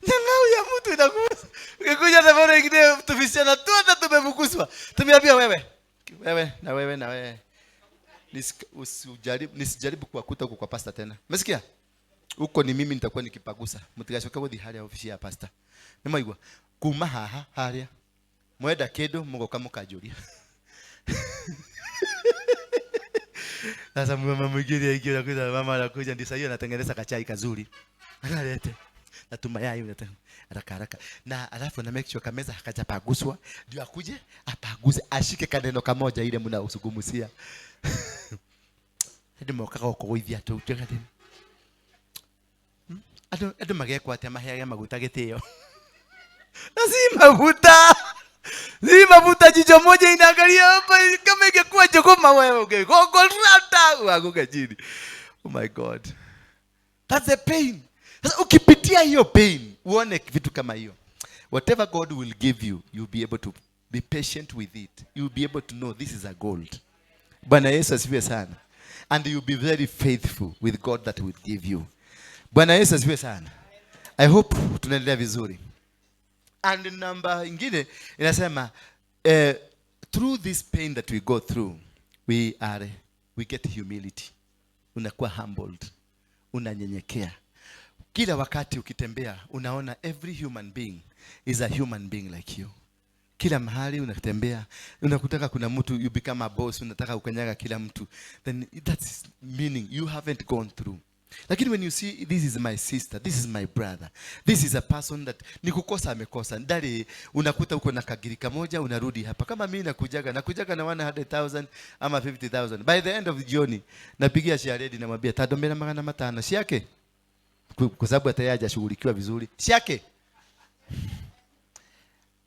Nyang'au ya mtu inakuhusu. Ukikuja na mara ingine tuvisiana tu hata tumefukuzwa. Tumeambia wewe, wewe na wewe na wewe. Nisijaribu kuwakuta huko kwa pastor tena. Umesikia? Huko ni mimi nitakuwa nikipagusa. Mtigashoka guthi haria ofisi ya pastor. Nimaigua kuma haha haria. Mwenda kindu mugoka mukanjuria. Sasa mama mwingine aingia anakuja, mama anakuja ndio sasa anatengeneza kachai kazuri. Analete. Na tumayai unataka haraka haraka. Na alafu na make sure kameza hakajapaguswa, ndio akuje apaguse, ashike kaneno kamoja ile mnausugumusia. Hadi mokaga gũkũgũithia tũu tũgatĩ. Andũ magekwo atĩa maheage maguta gĩtĩo? Na si maguta. Si maguta, jicho moja inaangalia hapa kama ingekuwa jogoma wewe ungegongorata uanguke chini. Oh my God. That's the pain. Sasa ukipitia hiyo pain, uone vitu kama hiyo. Whatever God will give you, you'll be able to be patient with it. You'll be able to know this is a gold. Bwana Yesu asifiwe sana. And you'll be very faithful with God that will give you. Bwana Yesu asifiwe sana. I hope tunaendelea vizuri. And number ingine inasema through this pain that we go through, we get humility. Unakuwa humbled. Unanyenyekea. Kila wakati ukitembea unaona every human being is a human being like you. Kila mahali unatembea unakutaka kuna mtu, you become a boss, unataka ukanyaga kila mtu. Then that's meaning you haven't gone through. Lakini when you see this is my sister, this is my brother, this is a person that ni kukosa amekosa. Ndari unakuta uko na kagiri kamoja unarudi hapa. Kama mimi nakujaga na 100,000 ama 50,000. By the end of the journey napigia Sharedi namwambia tadomera 500 siake. Kwa sababu hata yeye hajashughulikiwa vizuri. Siake.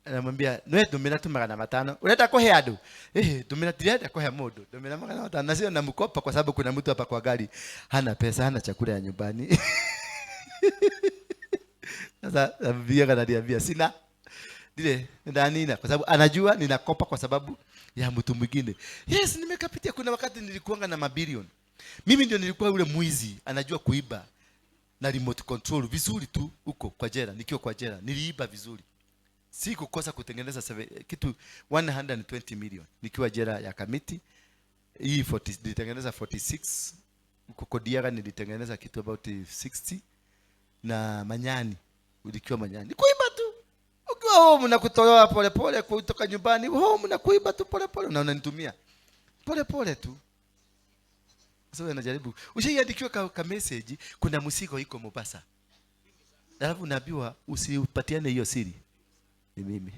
Anamwambia nwe ndumira tu 500. Unataka kuhe andu? Ndumira tirenda kuhe mundu. Ndumira 500. Na sio namkopa kwa sababu kuna mtu hapa kwa gari hana pesa, hana chakula ya nyumbani. Sasa namwambia kananiambia sina. Ndile ndanina kwa sababu anajua ninakopa kwa sababu ya mtu mwingine. Yes, nimekapitia. Kuna wakati nilikuanga na mabilioni. Mimi ndio nilikuwa yule mwizi anajua kuiba na remote control vizuri tu huko kwa jela. Nikiwa kwa jela niliiba vizuri. Sikukosa kutengeneza kitu 120 million nikiwa jela ya Kamiti. Hii 40, nilitengeneza 46 huko Kodiaga nilitengeneza kitu about 60 na Manyani ulikiwa Manyani. Kuiba tu. Ukiwa home na kutolewa pole pole kutoka nyumbani, home na kuiba tu pole pole na unanitumia. Pole pole tu. Sasa wewe unajaribu. Ushaiandikiwa ka message kuna msigo iko Mombasa. Alafu unaambiwa usipatiane hiyo siri. Ni mimi.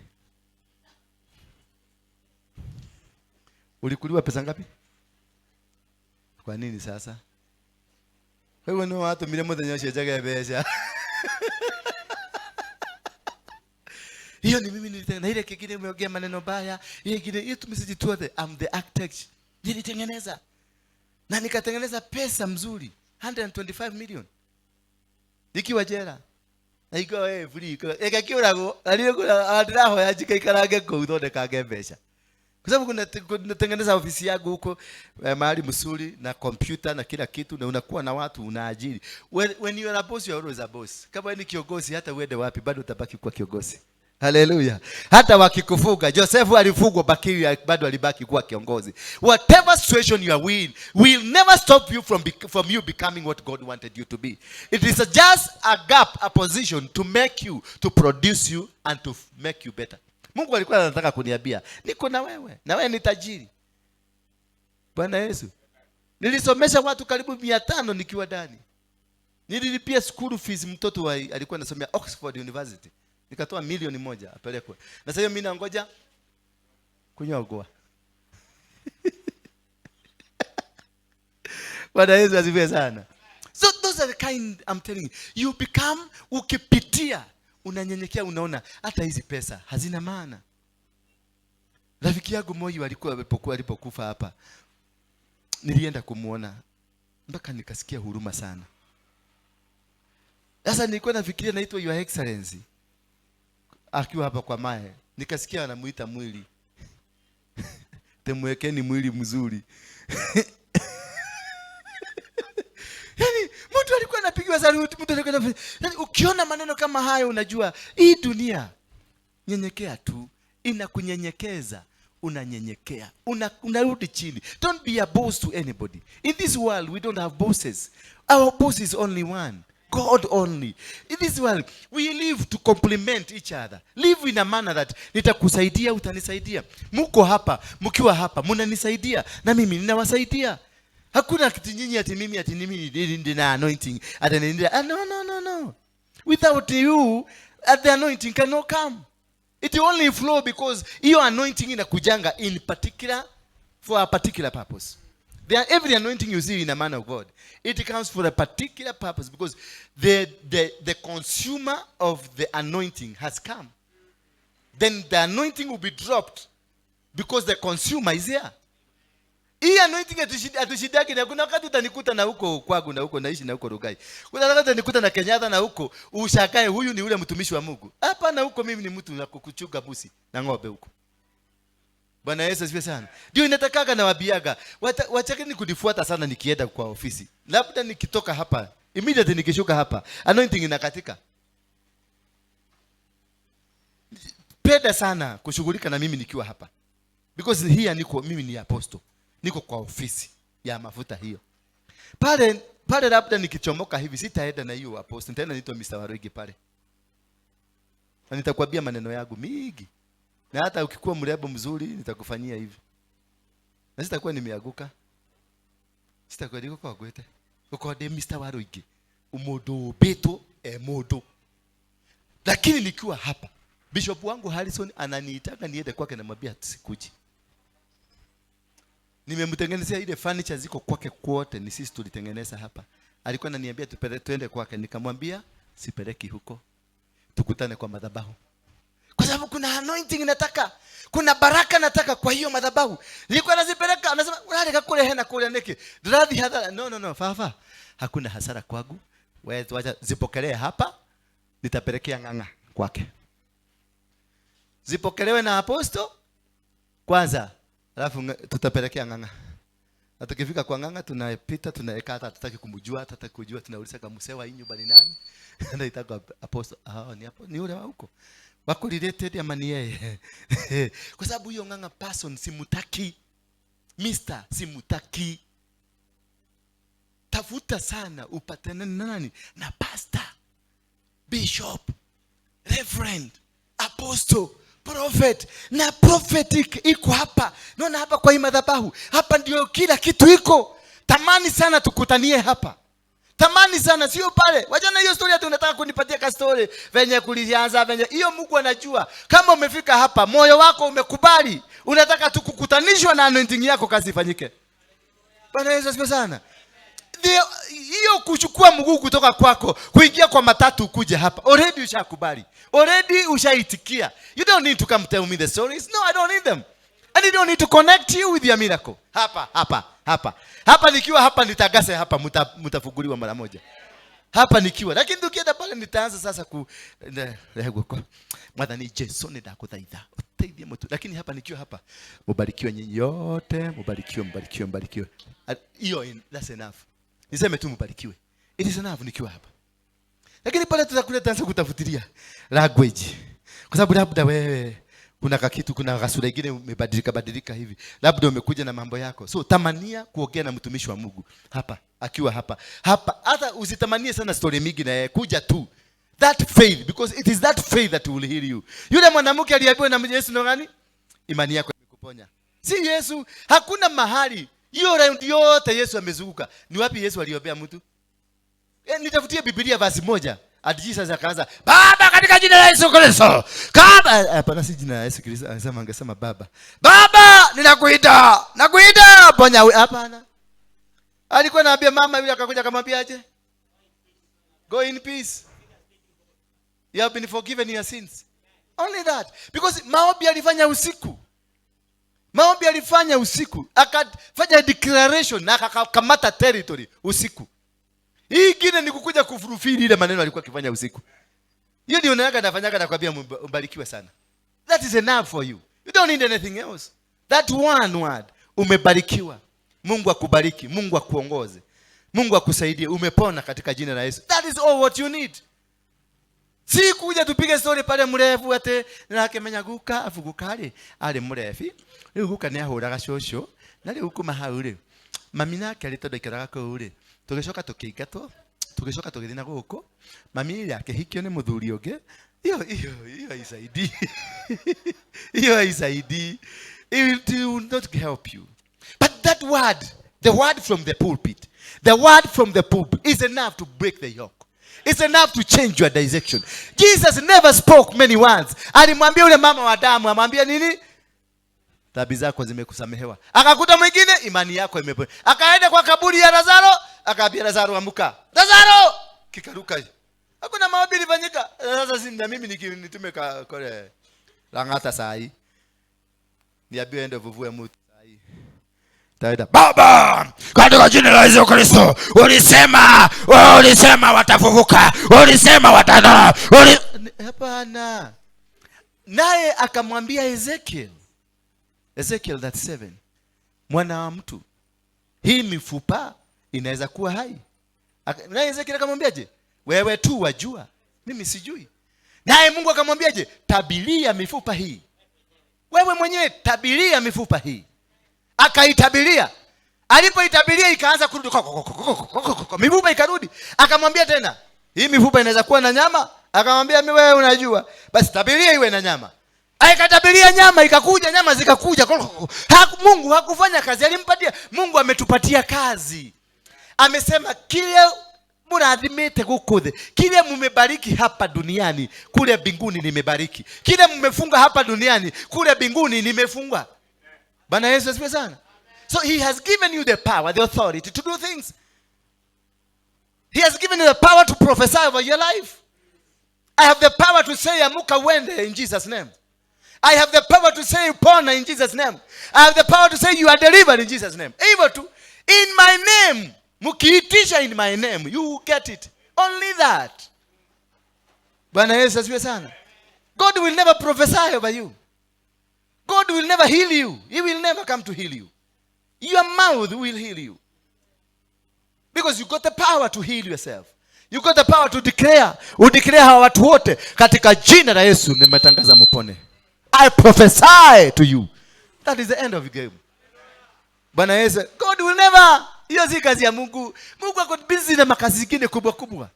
Ulikuliwa pesa ngapi? Kwa nini sasa? Wewe ni watu mile muthenya ucio njage mbeca. Hiyo ni mimi nilitengeneza. Na ile kingine umeongea maneno baya, ile kingine hiyo tu message tu I'm the architect. Nilitengeneza. Na nikatengeneza pesa mzuri, 125 million. Nikiwa jela. Na ikiwa wewe free, ikiwa ekakiurago, aliyekula andiraho ya jikaikarange kuu thondekange mbeca. Kwa sababu kunatengeneza ofisi yangu huko mahali mzuri na computer na kila kitu, na unakuwa na watu unaajiri. When you are a boss, you are always a boss. Kama wewe ni kiongozi hata uende wapi bado utabaki kuwa kiongozi. Haleluya. Hata wakikufuga, Joseph alifugwa bakiri bado alibaki kuwa kiongozi. Whatever situation you are in will never stop you from you becoming what God wanted you to be. It is just a gap, a position to make you, to produce you and to make you better. Mungu alikuwa anataka kuniambia, niko na wewe, na wewe ni tajiri. Bwana Yesu. Nilisomesha watu karibu 500 nikiwa ndani. Nililipia school fees mtoto wa, alikuwa anasomea Oxford University. Nikatoa 1,000,000 apelekwe. Na sasa mimi nangoja kunyogwa. Bwana Yesu asifiwe sana. So those are the kind I'm telling you. You become, ukipitia, unanyenyekea, unaona hata hizi pesa hazina maana. Rafiki yangu Moi alipokufa hapa, nilienda kumuona mpaka nikasikia huruma sana. Sasa nilikuwa nafikiria naitwa Your Excellency akiwa hapa kwa Mae, nikasikia anamuita mwili. Temwekeni mwili mzuri. Yaani mtu alikuwa anapigiwa saluti, mtu alikuwa anafanya. Yaani ukiona maneno kama hayo unajua hii dunia nyenyekea tu, inakunyenyekeza, unanyenyekea, unarudi chini. Don't be a boss to anybody. In this world we don't have bosses. Our boss is only one. God only. In this world, we live to complement each other. Live in a manner that nitakusaidia, utanisaidia. Muko hapa, mkiwa hapa, mnanisaidia na mimi ninawasaidia. Hakuna kitu nyinyi ati mimi ati mimi nina anointing, ati nina, no, no, no, no. Without you, the anointing cannot come. It will only flow because hiyo anointing inakujanga in particular for a particular purpose. There, every anointing you see in a man of God, it comes for a particular purpose because the consumer of the anointing has come. Then the anointing will be dropped because the consumer is here. Hii anointing hatushidaki na kuna wakati utanikuta na huko kwangu na huko naishi na huko Rugai. Kuna wakati utanikuta na Kenyatta na huko ushakae huyu ni ule mtumishi wa Mungu. Hapa na huko mimi ni mtu na kukuchunga busi na ng'ombe huko. Bwana Yesu asifiwe sana. Ndio inatakaga na wabiaga. Wachakeni kunifuata sana nikienda kwa ofisi. Labda nikitoka hapa, immediately nikishuka hapa, anointing inakatika. Penda sana kushughulika na mimi nikiwa hapa. Because here niko mimi ni apostle. Niko kwa ofisi ya mafuta hiyo. Pale pale labda nikichomoka hivi sitaenda na hiyo apostle, nitaenda nitwa Mr. Warugi pale. Na nitakwambia maneno yangu mingi. Na hata ukikuwa mrembo mzuri nitakufanyia hivi. Na sitakuwa nimeanguka. Sitakuwa niko kwa gwete. Uko de Mr. Warugi. Umundu umbitwo e mundu. Lakini nikiwa hapa, Bishop wangu Harrison ananiitaka niende kwake, namwambia sikuji. Nimemtengenezea ile furniture ziko kwake kwote, ni sisi tulitengeneza hapa. Alikuwa ananiambia tuende kwake, nikamwambia sipeleki huko. Tukutane kwa madhabahu. Kwa sababu kuna anointing nataka, kuna baraka nataka kwa hiyo madhabahu. Nilikuwa nazipeleka, anasema unaleka kule hena kule niki. Radhi hadhara. No no no, fafa. Hakuna hasara kwangu. Wewe wacha zipokelee hapa, nitapelekea ng'ang'a kwake. Zipokelewe na aposto kwanza, alafu tutapelekea ng'ang'a. Na tukifika kwa ng'ang'a tunapita, tunaeka, hata hatutaki kumjua, hata hatutaki kujua, tunauliza kama msewa hii nyumba ni nani? Anaitwa aposto. Ah, ni hapo, ni yule wa huko. Wako related ama ni yeye? Kwa sababu hiyo ng'ang'a person simutaki. Mister simutaki. Tafuta sana upatane na nani? Na pastor, bishop, reverend, apostle, prophet. Na prophetic iko hapa. Naona hapa kwa hii madhabahu. Hapa ndio kila kitu iko. Tamani sana tukutanie hapa. Tamani sana, sio pale. Wajana hiyo story ati unataka kunipatia ka story venye kulianza venye hiyo Mungu anajua. Kama umefika hapa, moyo wako umekubali, unataka tu kukutanishwa na anointing yako, kazi ifanyike. Bwana Yesu asifiwe sana. Hiyo kuchukua mguu kutoka kwako, kuingia kwa matatu kuja hapa. Already ushakubali. Already ushaitikia. You don't need to come tell me the stories. No, I don't need them. And you don't need to connect you with your miracle. Hapa, hapa, hapa. Hapa nikiwa hapa nitagase hapa, mtafunguliwa mara moja. Hapa nikiwa. Lakini tukienda pale nitaanza sasa ku rehegwo kwa Mwathani Jesu nindakuthaitha. Uteithie mtu. Lakini hapa nikiwa hapa, mubarikiwe nyinyi yote, mubarikiwe, mubarikiwe, mubarikiwe. Hiyo that's enough. Niseme tu mubarikiwe. It is enough nikiwa hapa. Lakini pale tutakuja tutaanza kutafutilia language. Kwa sababu labda wewe kuna kakitu, kuna kasura ingine umebadilika badilika hivi. Labda umekuja na mambo yako. So tamania kuongea na mtumishi wa Mungu hapa, akiwa hapa. Hapa hata usitamanie sana story mingi na yeye, kuja tu. That faith, because it is that faith that will heal you. Yule mwanamke aliambiwa na Yesu na nani? Imani yako imekuponya. Si Yesu, hakuna mahali hiyo round yote Yesu amezunguka. Ni wapi Yesu aliombea mtu? Nitafutie Biblia verse moja. Ati Jesus akaanza, Baba katika jina la Yesu Kristo. Kama hapana, si jina la Yesu Kristo, anasema angesema Baba. Baba, ninakuita. Nakuita, ponya huyu. Hapana. Alikuwa anaambia mama yule, akakuja akamwambia aje? Go in peace. You have been forgiven your sins. Only that. Because maombi alifanya usiku. Maombi alifanya usiku. Akafanya declaration na akakamata territory usiku. Hii ingine ni kukuja kufulfill ile maneno alikuwa akifanya usiku. Hiyo ndio nayaga nafanyaga na kwambia mbarikiwe sana. That is enough for you. You don't need anything else. That one word, umebarikiwa. Mungu akubariki, Mungu akuongoze. Mungu akusaidie, umepona katika jina la Yesu. That is all what you need. Si kuja tupige story pale mrefu ate nake menya guka afu guka ari ari mrefi. Riu guka ni ahuraga cũcũ na riu kuma hau ri mami nake ari tondu aikaraga kũu ri tugicoka tukiingatwo tugicoka tugithii na gũkũ mami ri akĩhikio nĩ mũthuri ũngĩ. Hiyo hiyo hiyo haisaidii. Hiyo haisaidii. It will not help you. But that word, the word from the pulpit, the word from the pulpit is enough to break the yoke. It's enough to change your direction. Jesus never spoke many words. Alimwambia yule mama wa damu, amwambia nini? Dhambi zako zimekusamehewa. Akakuta mwingine, imani yako imepona. Akaenda kwa kaburi ya Lazaro, akaambia Lazaro amka. Lazaro! Kikaruka. Hakuna maombi ilifanyika. Sasa si na mimi nitume kole Lang'ata saa hii. Niambiwe ende vuvue mtu saa hii. Taida. Baba, katika jina la Yesu Kristo, ulisema, wewe ulisema watafufuka, ulisema watadara, Hapana. Naye akamwambia Ezekiel, Ezekiel 37, mwana wa mtu, hii mifupa inaweza kuwa hai. Naye Ezekiel akamwambiaje? Wewe tu wajua, mimi sijui. Naye Mungu akamwambiaje? Tabiria mifupa hii. Wewe mwenyewe tabiria mifupa hii. Akaitabiria. Alipoitabiria ikaanza kurudi. Ko, ko, ko, ko, ko, ko, ko, ko. Mifupa ikarudi. Akamwambia tena, hii mifupa inaweza kuwa na nyama? Akamwambia, mimi wewe unajua. Basi tabiria iwe na nyama. Akatabiria nyama ikakuja, nyama zikakuja. Ko, ko, ko. Mungu hakufanya kazi, alimpatia. Mungu ametupatia kazi. Amesema kile murathimite guku thi, kile mumebariki hapa duniani, kule mbinguni nimebariki. Kile mumefunga hapa duniani, kule mbinguni nimefunga. Bwana Yesu asifiwe sana. So he has given you the power, the authority to do things. He has given you the power to prophesy over your life. I have the power to say amuka uende in Jesus name. I have the power to say pona in Jesus name. I have the power to say you are delivered in Jesus name. Hivyo tu, in my name, mkiitisha in my name, you will get it. Only that. Bwana Yesu asifiwe sana. God will never prophesy over you. God will never heal you. He will never come to heal you. Your mouth will heal you. Because you got the power to heal yourself. You got the power to declare. Udeclare hawa watu wote katika jina la Yesu nimetangaza mupone. I prophesy to you. That is the end of the game. Bwana Yesu, God will never. Hiyo si kazi ya Mungu. Mungu ako busy na makazi zingine kubwa kubwa.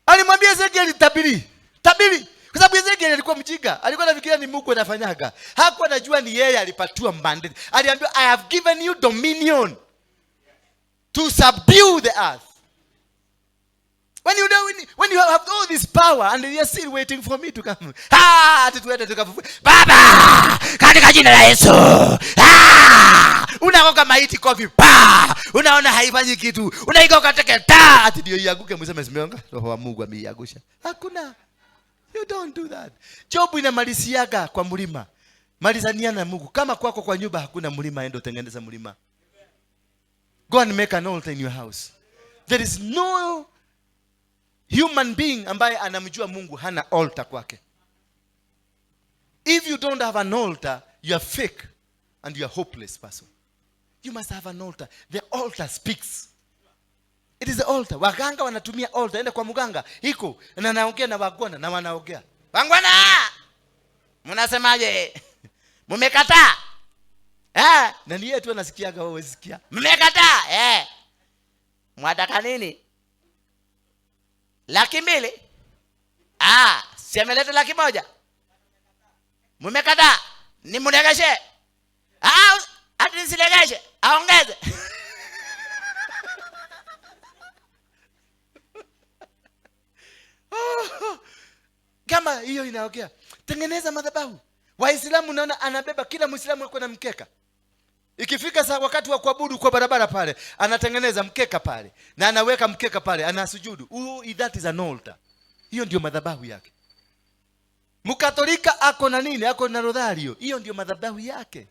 Alimwambia Ezekiel tabiri. Tabiri. Kwa sababu Ezekiel alikuwa mjinga. Alikuwa anafikiria ni Mungu anafanyaga. Hakuwa anajua ni yeye alipatiwa mandate. Aliambiwa I have given you dominion to subdue the earth. When you don't, when you have all this power and you are still waiting for me to come. Ati tuende tukafufue. Baba, katika jina la Yesu. Unagonga maiti kofi. Pa! Unaona haifanyi kitu. Unaigonga teke ta! Ati ndio ianguke, mseme simeonga. Roho wa Mungu ameiangusha. Hakuna. You don't do that. Job inamaliziaga kwa mlima. Malizania na Mungu. Kama kwako kwa nyumba hakuna mlima, enda utengeneza mlima. Go and make an altar in your house. There is no human being ambaye anamjua Mungu hana altar kwake. If you don't have an altar, you are fake and you are hopeless person. You must have an altar. The altar speaks. It is the altar. Waganga wanatumia altar. Enda kwa mganga iko na naongea na wagwana na wanaongea. Wangwana, mnasemaje? Mmekataa? Na ni yeye tu anasikiaga, wewe sikia. Mmekataa? Mwataka nini? Laki mbili? Si ameleta laki moja. Mmekataa? Nimregeshe? Ati nisiregeshe? Aongeze. Kama hiyo inaongea, tengeneza madhabahu. Waislamu naona anabeba, kila Muislamu yuko na mkeka. Ikifika saa wakati wa kuabudu kwa barabara pale, anatengeneza mkeka pale na anaweka mkeka pale, anasujudu. Huo, that is an altar. Hiyo ndio madhabahu yake. Mkatolika ako na nini? Ako na rosario. Hiyo ndio madhabahu yake.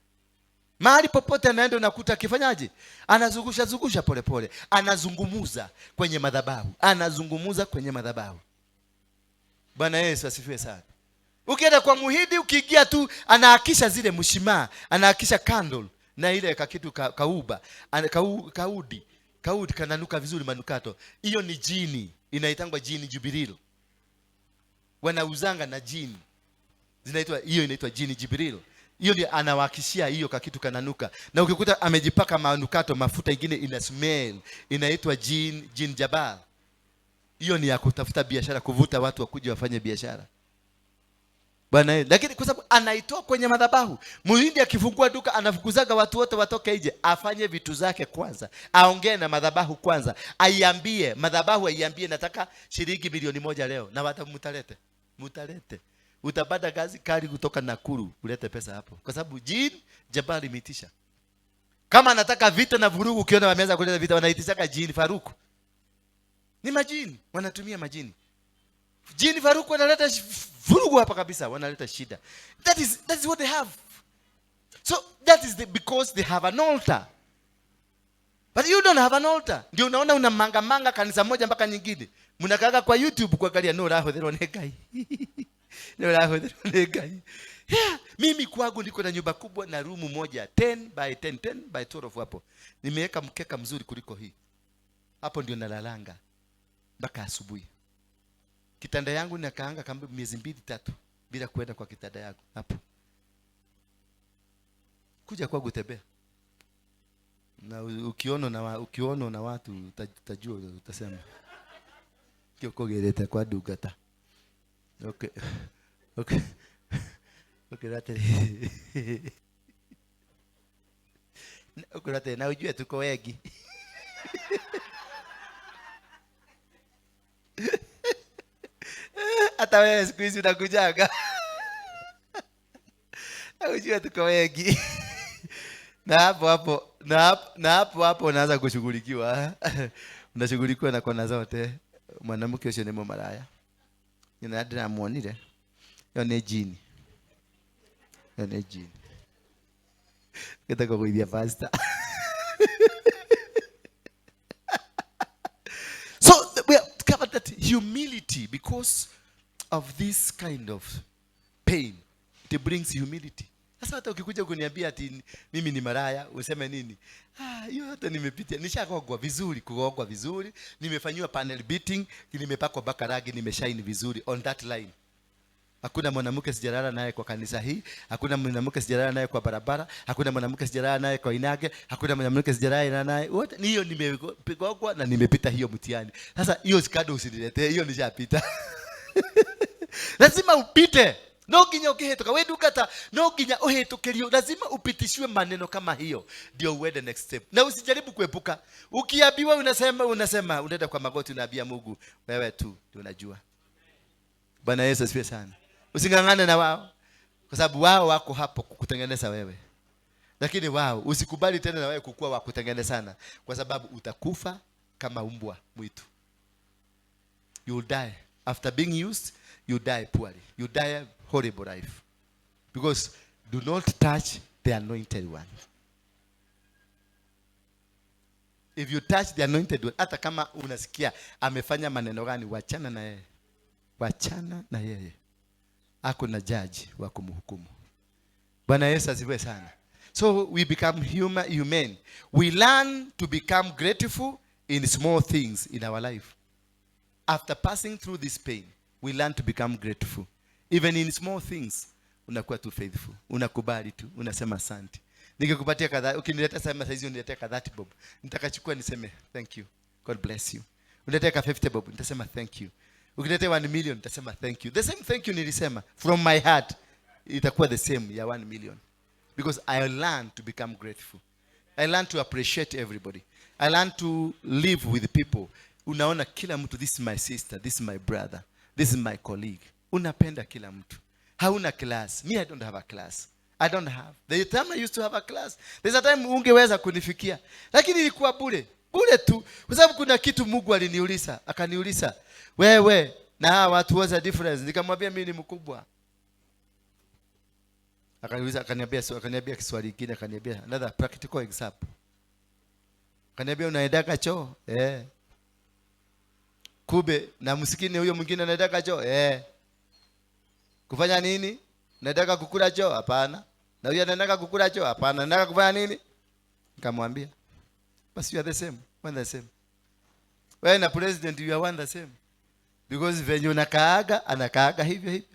Mahali popote anaenda unakuta akifanyaje? Anazungusha zungusha pole pole. Anazungumuza kwenye madhabahu. Anazungumuza kwenye madhabahu. Bwana Yesu asifiwe sana. Ukienda kwa muhindi, ukiingia tu anaakisha zile mshimaa, anaakisha candle na ile kakitu kauba, kaudi, kaudi kananuka vizuri manukato. Hiyo ni jini, inaitangwa jini Jibril. Wanauzanga na jini. Zinaitwa, hiyo inaitwa jini Jibril. Hiyo ndio anawakishia hiyo kakitu kananuka. Na ukikuta amejipaka manukato, mafuta ingine ina smell, inaitwa jin jabal. Hiyo ni ya kutafuta biashara, kuvuta watu wakuje wafanye biashara. Bwana, lakini kwa sababu anaitoa kwenye madhabahu. Muhindi akifungua duka anafukuzaga watu wote watoke nje, afanye vitu zake kwanza, aongee na madhabahu kwanza, aiambie madhabahu, aiambie nataka shilingi 1,000,000 leo, na wata mtalete. Mtalete. Utapata kazi kali kutoka Nakuru, ulete pesa hapo. Kwa sababu jini jabali imitisha. Kama anataka vita na vurugu, ukiona wameanza kuleta vita wanaitishaka jini Faruku. Ni majini, wanatumia majini. Jini Faruku wanaleta vurugu hapa kabisa, wanaleta shida. That is what they have. So that is because they have an altar. But you don't have an altar. Ndio unaona una manga manga kanisa moja mpaka nyingine. Mnakaaga kwa YouTube kuangalia no raho thero ne Ngai. No raho thero ne Ngai. Yeah, mimi kwangu niko na nyumba kubwa na room moja 10 by 10, 10 by 12 hapo. Nimeweka mkeka mzuri kuliko hii. Hapo ndio nalalanga mpaka asubuhi. Kitanda yangu nakaanga kama miezi 2-3 bila kwenda kwa kitanda yangu hapo. Kuja kwangu tembea. Na ukiona na watu utajua, utasema. Kiokogerete kwa dugata. Okay. Okay. Okay, rateri. Okay, rateri, na ujue tuko wengi. Hata wewe siku hizi unakujaga. Na ujue tuko wengi. Na hapo hapo, na hapo hapo unaanza kushughulikiwa. Unashughulikiwa na kona zote. Mwanamke ucio ni mumaraya. Nina ndiramuonire. Yo ni jini. Yo ni jini. Gitaka kuithia pastor. So we have covered that humility because of this kind of pain. It brings humility. Sasa hata ukikuja kuniambia ati mimi ni maraya, useme nini? Hiyo yote nimepitia. Nishagogwa vizuri, kugogwa vizuri, nimefanywa panel beating, nimepakwa baka rangi, nimeshine vizuri on that line. Hakuna mwanamke sijalala naye kwa kanisa hii, hakuna mwanamke sijalala naye kwa barabara, hakuna mwanamke sijalala naye kwa Inage, hakuna mwanamke sijalala naye. Wote hiyo nimepigwa na nimepita hiyo mtihani. Sasa hiyo sikado usiniletee, hiyo nishapita. Lazima upite. No nginya ukihituka we ndungata, no nginya uhitukirio, lazima upitishwe maneno kama hiyo ndio uende next step. Na usijaribu kuepuka. Ukiambiwa unasema unaenda kwa magoti unaambia Mungu, wewe tu ndio unajua. Bwana Yesu asifiwe sana. Usingangane na wao kwa sababu wao wako hapo kukutengeneza wewe. Lakini wao usikubali tena na wewe kukua wa kutengenezana, kwa sababu utakufa kama umbwa mwitu. You will die after being used, you die poorly. You die a horrible life. Because do not touch the anointed one. If you touch the anointed one, hata kama unasikia amefanya maneno gani, wachana na yeye. Wachana na yeye. Ako na judge wa kumhukumu. Bwana Yesu asifiwe sana. So we become human. We learn to become grateful in small things in our life. After passing through this pain, we learn to become grateful. Even in small things, unakuwa tu faithful. Unakubali tu, unasema asante. Nikikupatia kadhaa, ukiniletea sema saizi uniletea kadhaa bob. Nitakachukua niseme thank you. God bless you. Uniletea ka 50 bob, nitasema thank you. Ukiniletea 1 million, nitasema thank you. The same thank you nilisema from my heart, itakuwa the same ya 1 million. Because I learned to become grateful. I learned to appreciate everybody. I learned to live with people. Unaona kila mtu, this is my sister, this is my brother, this is my colleague. Unapenda kila mtu. Hauna class. Me, I don't have a class. I don't have. The time I used to have a class, there's a time ungeweza kunifikia. Lakini ilikuwa bure. Bure tu. Kwa sababu kuna kitu Mungu aliniuliza. Akaniuliza, wewe na hawa watu what's the difference? Nikamwambia mimi ni mkubwa. Akaniuliza, akaniambia Kiswahili kingine, akaniambia another practical example. Akaniambia unaendaka choo? Kube na msikini huyo mwingine anaendaka choo? Kufanya nini? Nataka kukula choo? Hapana. Na huyo anataka kukula choo? Hapana. Nataka kufanya nini? Nikamwambia, basi you are the same. One the same. Wewe na president you are one the same. Because venye unakaaga, anakaaga hivyo hivyo.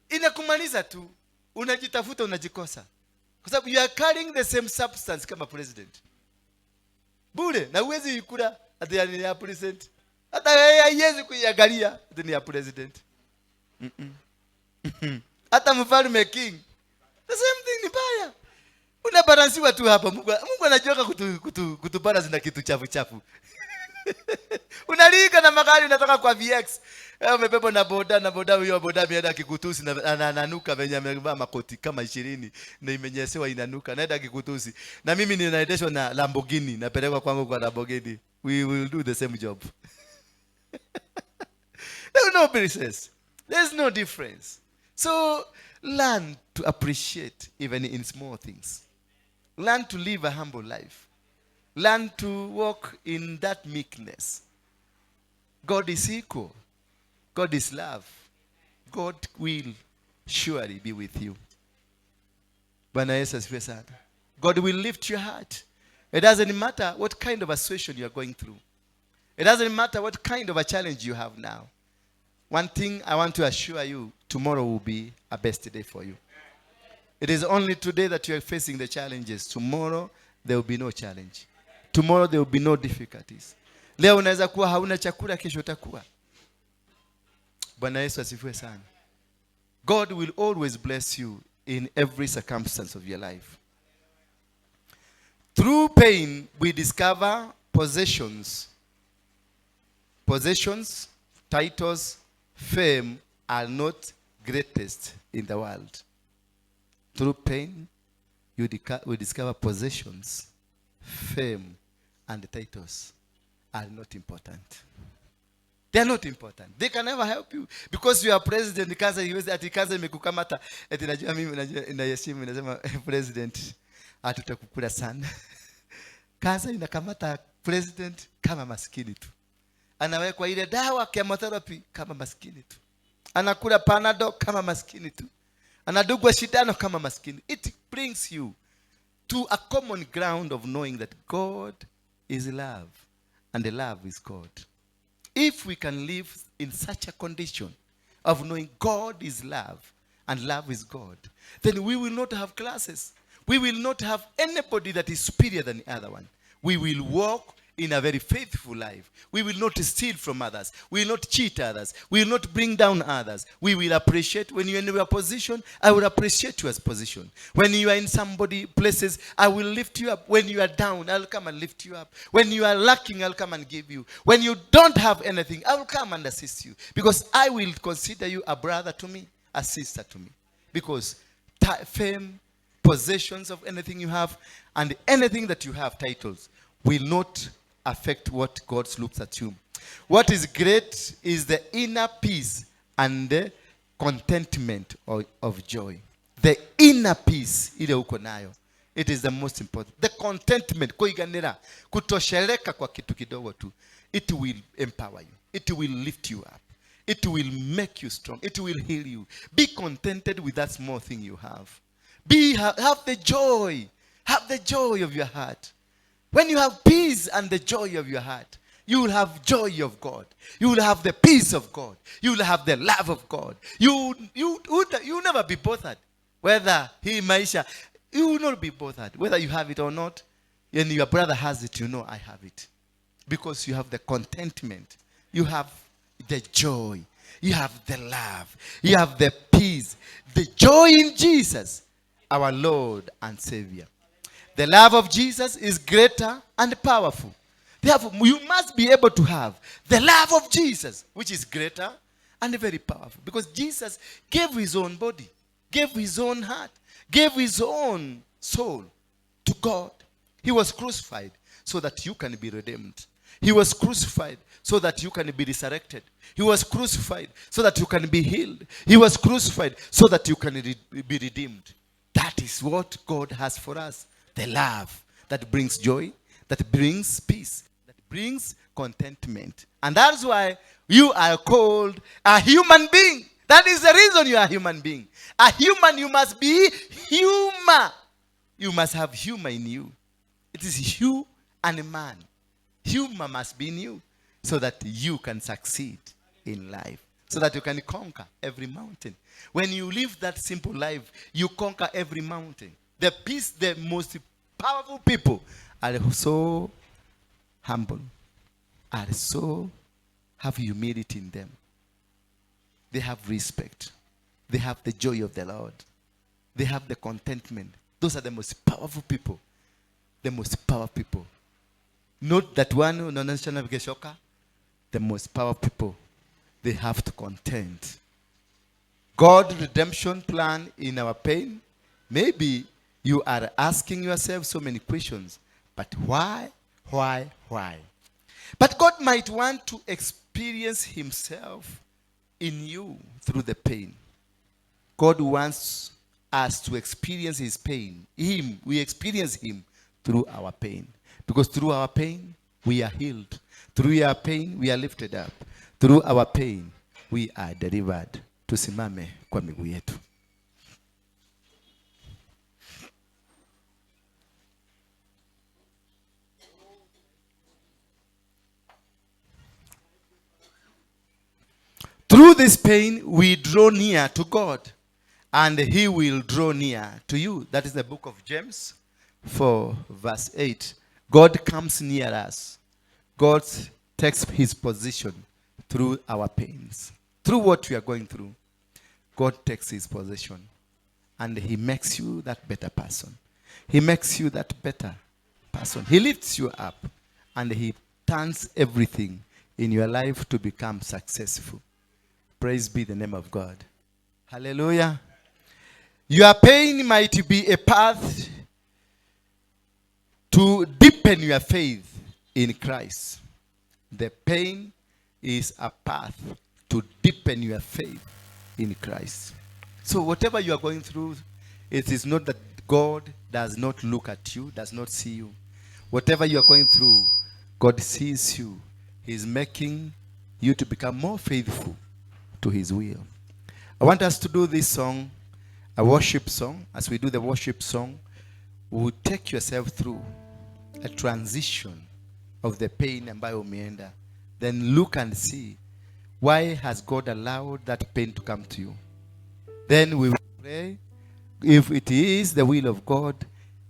Inakumaliza tu. Unajitafuta, unajikosa. Kwa sababu you are carrying the same substance kama president. Bure, na huwezi ikula ati ya president. Hata yeye haiwezi kuiangalia ati ni ya president. Hata mfalme, king, the same thing, ni mbaya. Unabalansiwa tu hapa. Mungu anachoka kutu balance na kitu chafu chafu. Unalika na magari, unatoka kwa VX. Umebebwa na boda, na boda huyo boda ameenda akikutusi na ananuka venye amevaa makoti kama 20 na imenyesewa, inanuka. Naenda akikutusi. Na mimi ninaendeshwa na Lamborghini, napelekwa kwangu kwa Lamborghini. We will do the same job. There are no difference. There's no difference. So learn to appreciate even in small things. Learn to live a humble life. Learn to walk in that meekness. God is equal. God is love. God will surely be with you. Bwana Yesu asifiwe sana. God will lift your heart. It doesn't matter what kind of a situation you are going through. It doesn't matter what kind of a challenge you have now. One thing I want to assure you, tomorrow will be a best day for you. It is only today that you are facing the challenges. Tomorrow there will be no challenge. Tomorrow there will be no difficulties. Leo unaweza kuwa hauna chakula, kesho utakuwa. Bwana Yesu asifiwe sana. God will always bless you in every circumstance of your life. Through pain, we discover possessions. Possessions, titles, fame are not greatest in the world. Through pain, we discover possessions, fame, and titles are not important. They are not important. They can never help you because you are president. Kansa iweze ati kansa imekukamata, ati najua mimi najua inaheshimu, inasema, "President, hatutakukula sana." Kansa inakamata president kama maskini tu. Anawekwa ile dawa chemotherapy kama maskini tu. Anakula Panadol kama maskini tu. Anadungwa shindano kama maskini. It brings you to a common ground of knowing that God is love and the love is God. If we can live in such a condition of knowing God is love and love is God, then we will not have classes. We will not have anybody that is superior than the other one. We will walk in a very faithful life. We will not steal from others. We will not cheat others. We will not bring down others. We will appreciate when you are in your position, I will appreciate your position. When you are in somebody places, I will lift you up. When you are down, I'll come and lift you up. When you are lacking, I'll come and give you. When you don't have anything, I will come and assist you. Because I will consider you a brother to me, a sister to me. Because fame, possessions of anything you have, and anything that you have, titles, will not affect what God looks at you. What is great is the inner peace and the contentment of joy. The inner peace ile uko nayo. It is the most important. The contentment, kuiganira, kutosheleka kwa kitu kidogo tu. It will empower you. It will lift you up. It will make you strong. It will heal you. Be contented with that small thing you have. Have the joy. Have the joy of your heart. When you have peace and the joy of your heart, you will have joy of God. You will have the peace of God. You will have the love of God. You will never be bothered. Whether he maisha, you will not be bothered. Whether you have it or not. And your brother has it, you know I have it. Because you have the contentment. You have the joy. You have the love. You have the peace. The joy in Jesus, our Lord and Savior. The love of Jesus is greater and powerful. Therefore, you must be able to have the love of Jesus, which is greater and very powerful. Because Jesus gave his own body, gave his own heart, gave his own soul to God. He was crucified so that you can be redeemed. He was crucified so that you can be resurrected. He was crucified so that you can be healed. He was crucified so that you can be redeemed. That is what God has for us. The love that brings joy, that brings peace, that brings contentment. And that's why you are called a human being. That is the reason you are a human being. A human, you must be human. You must have humor in you. It is you and man. Humor must be in you so that you can succeed in life, so that you can conquer every mountain. When you live that simple life, you conquer every mountain. The peace, the most powerful people are so humble, are so have humility in them. They have respect. They have the joy of the Lord. They have the contentment. Those are the most powerful people. The most powerful people. Not that one, unaonyesha vikishoka. The most powerful people, they have to contend. God's redemption plan in our pain. Maybe you are asking yourself so many questions, but why, why, why? But God might want to experience himself in you through the pain. God wants us to experience his pain. Him, we experience him through our pain. Because through our pain, we are healed. Through our pain, we are lifted up. Through our pain, we are delivered. Tusimame kwa miguu yetu. Through this pain, we draw near to God, and he will draw near to you. That is the book of James 4, verse 8. God comes near us. God takes his position through our pains. Through what we are going through, God takes his position, and he makes you that better person. He makes you that better person. He lifts you up, and he turns everything in your life to become successful. Praise be the name of God. Hallelujah. Your pain might be a path to deepen your faith in Christ. The pain is a path to deepen your faith in Christ. So whatever you are going through, it is not that God does not look at you, does not see you. Whatever you are going through, God sees you. He is making you to become more faithful to his will. I want us to do this song, a worship song. As we do the worship song, we will take yourself through a transition of the pain ambayo umeenda. Then look and see, why has God allowed that pain to come to you? Then we will pray. If it is the will of God,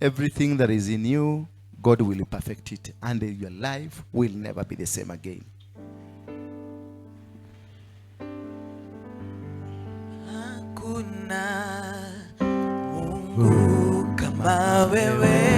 everything that is in you, God will perfect it, and your life will never be the same again. Hakuna Mungu kama wewe.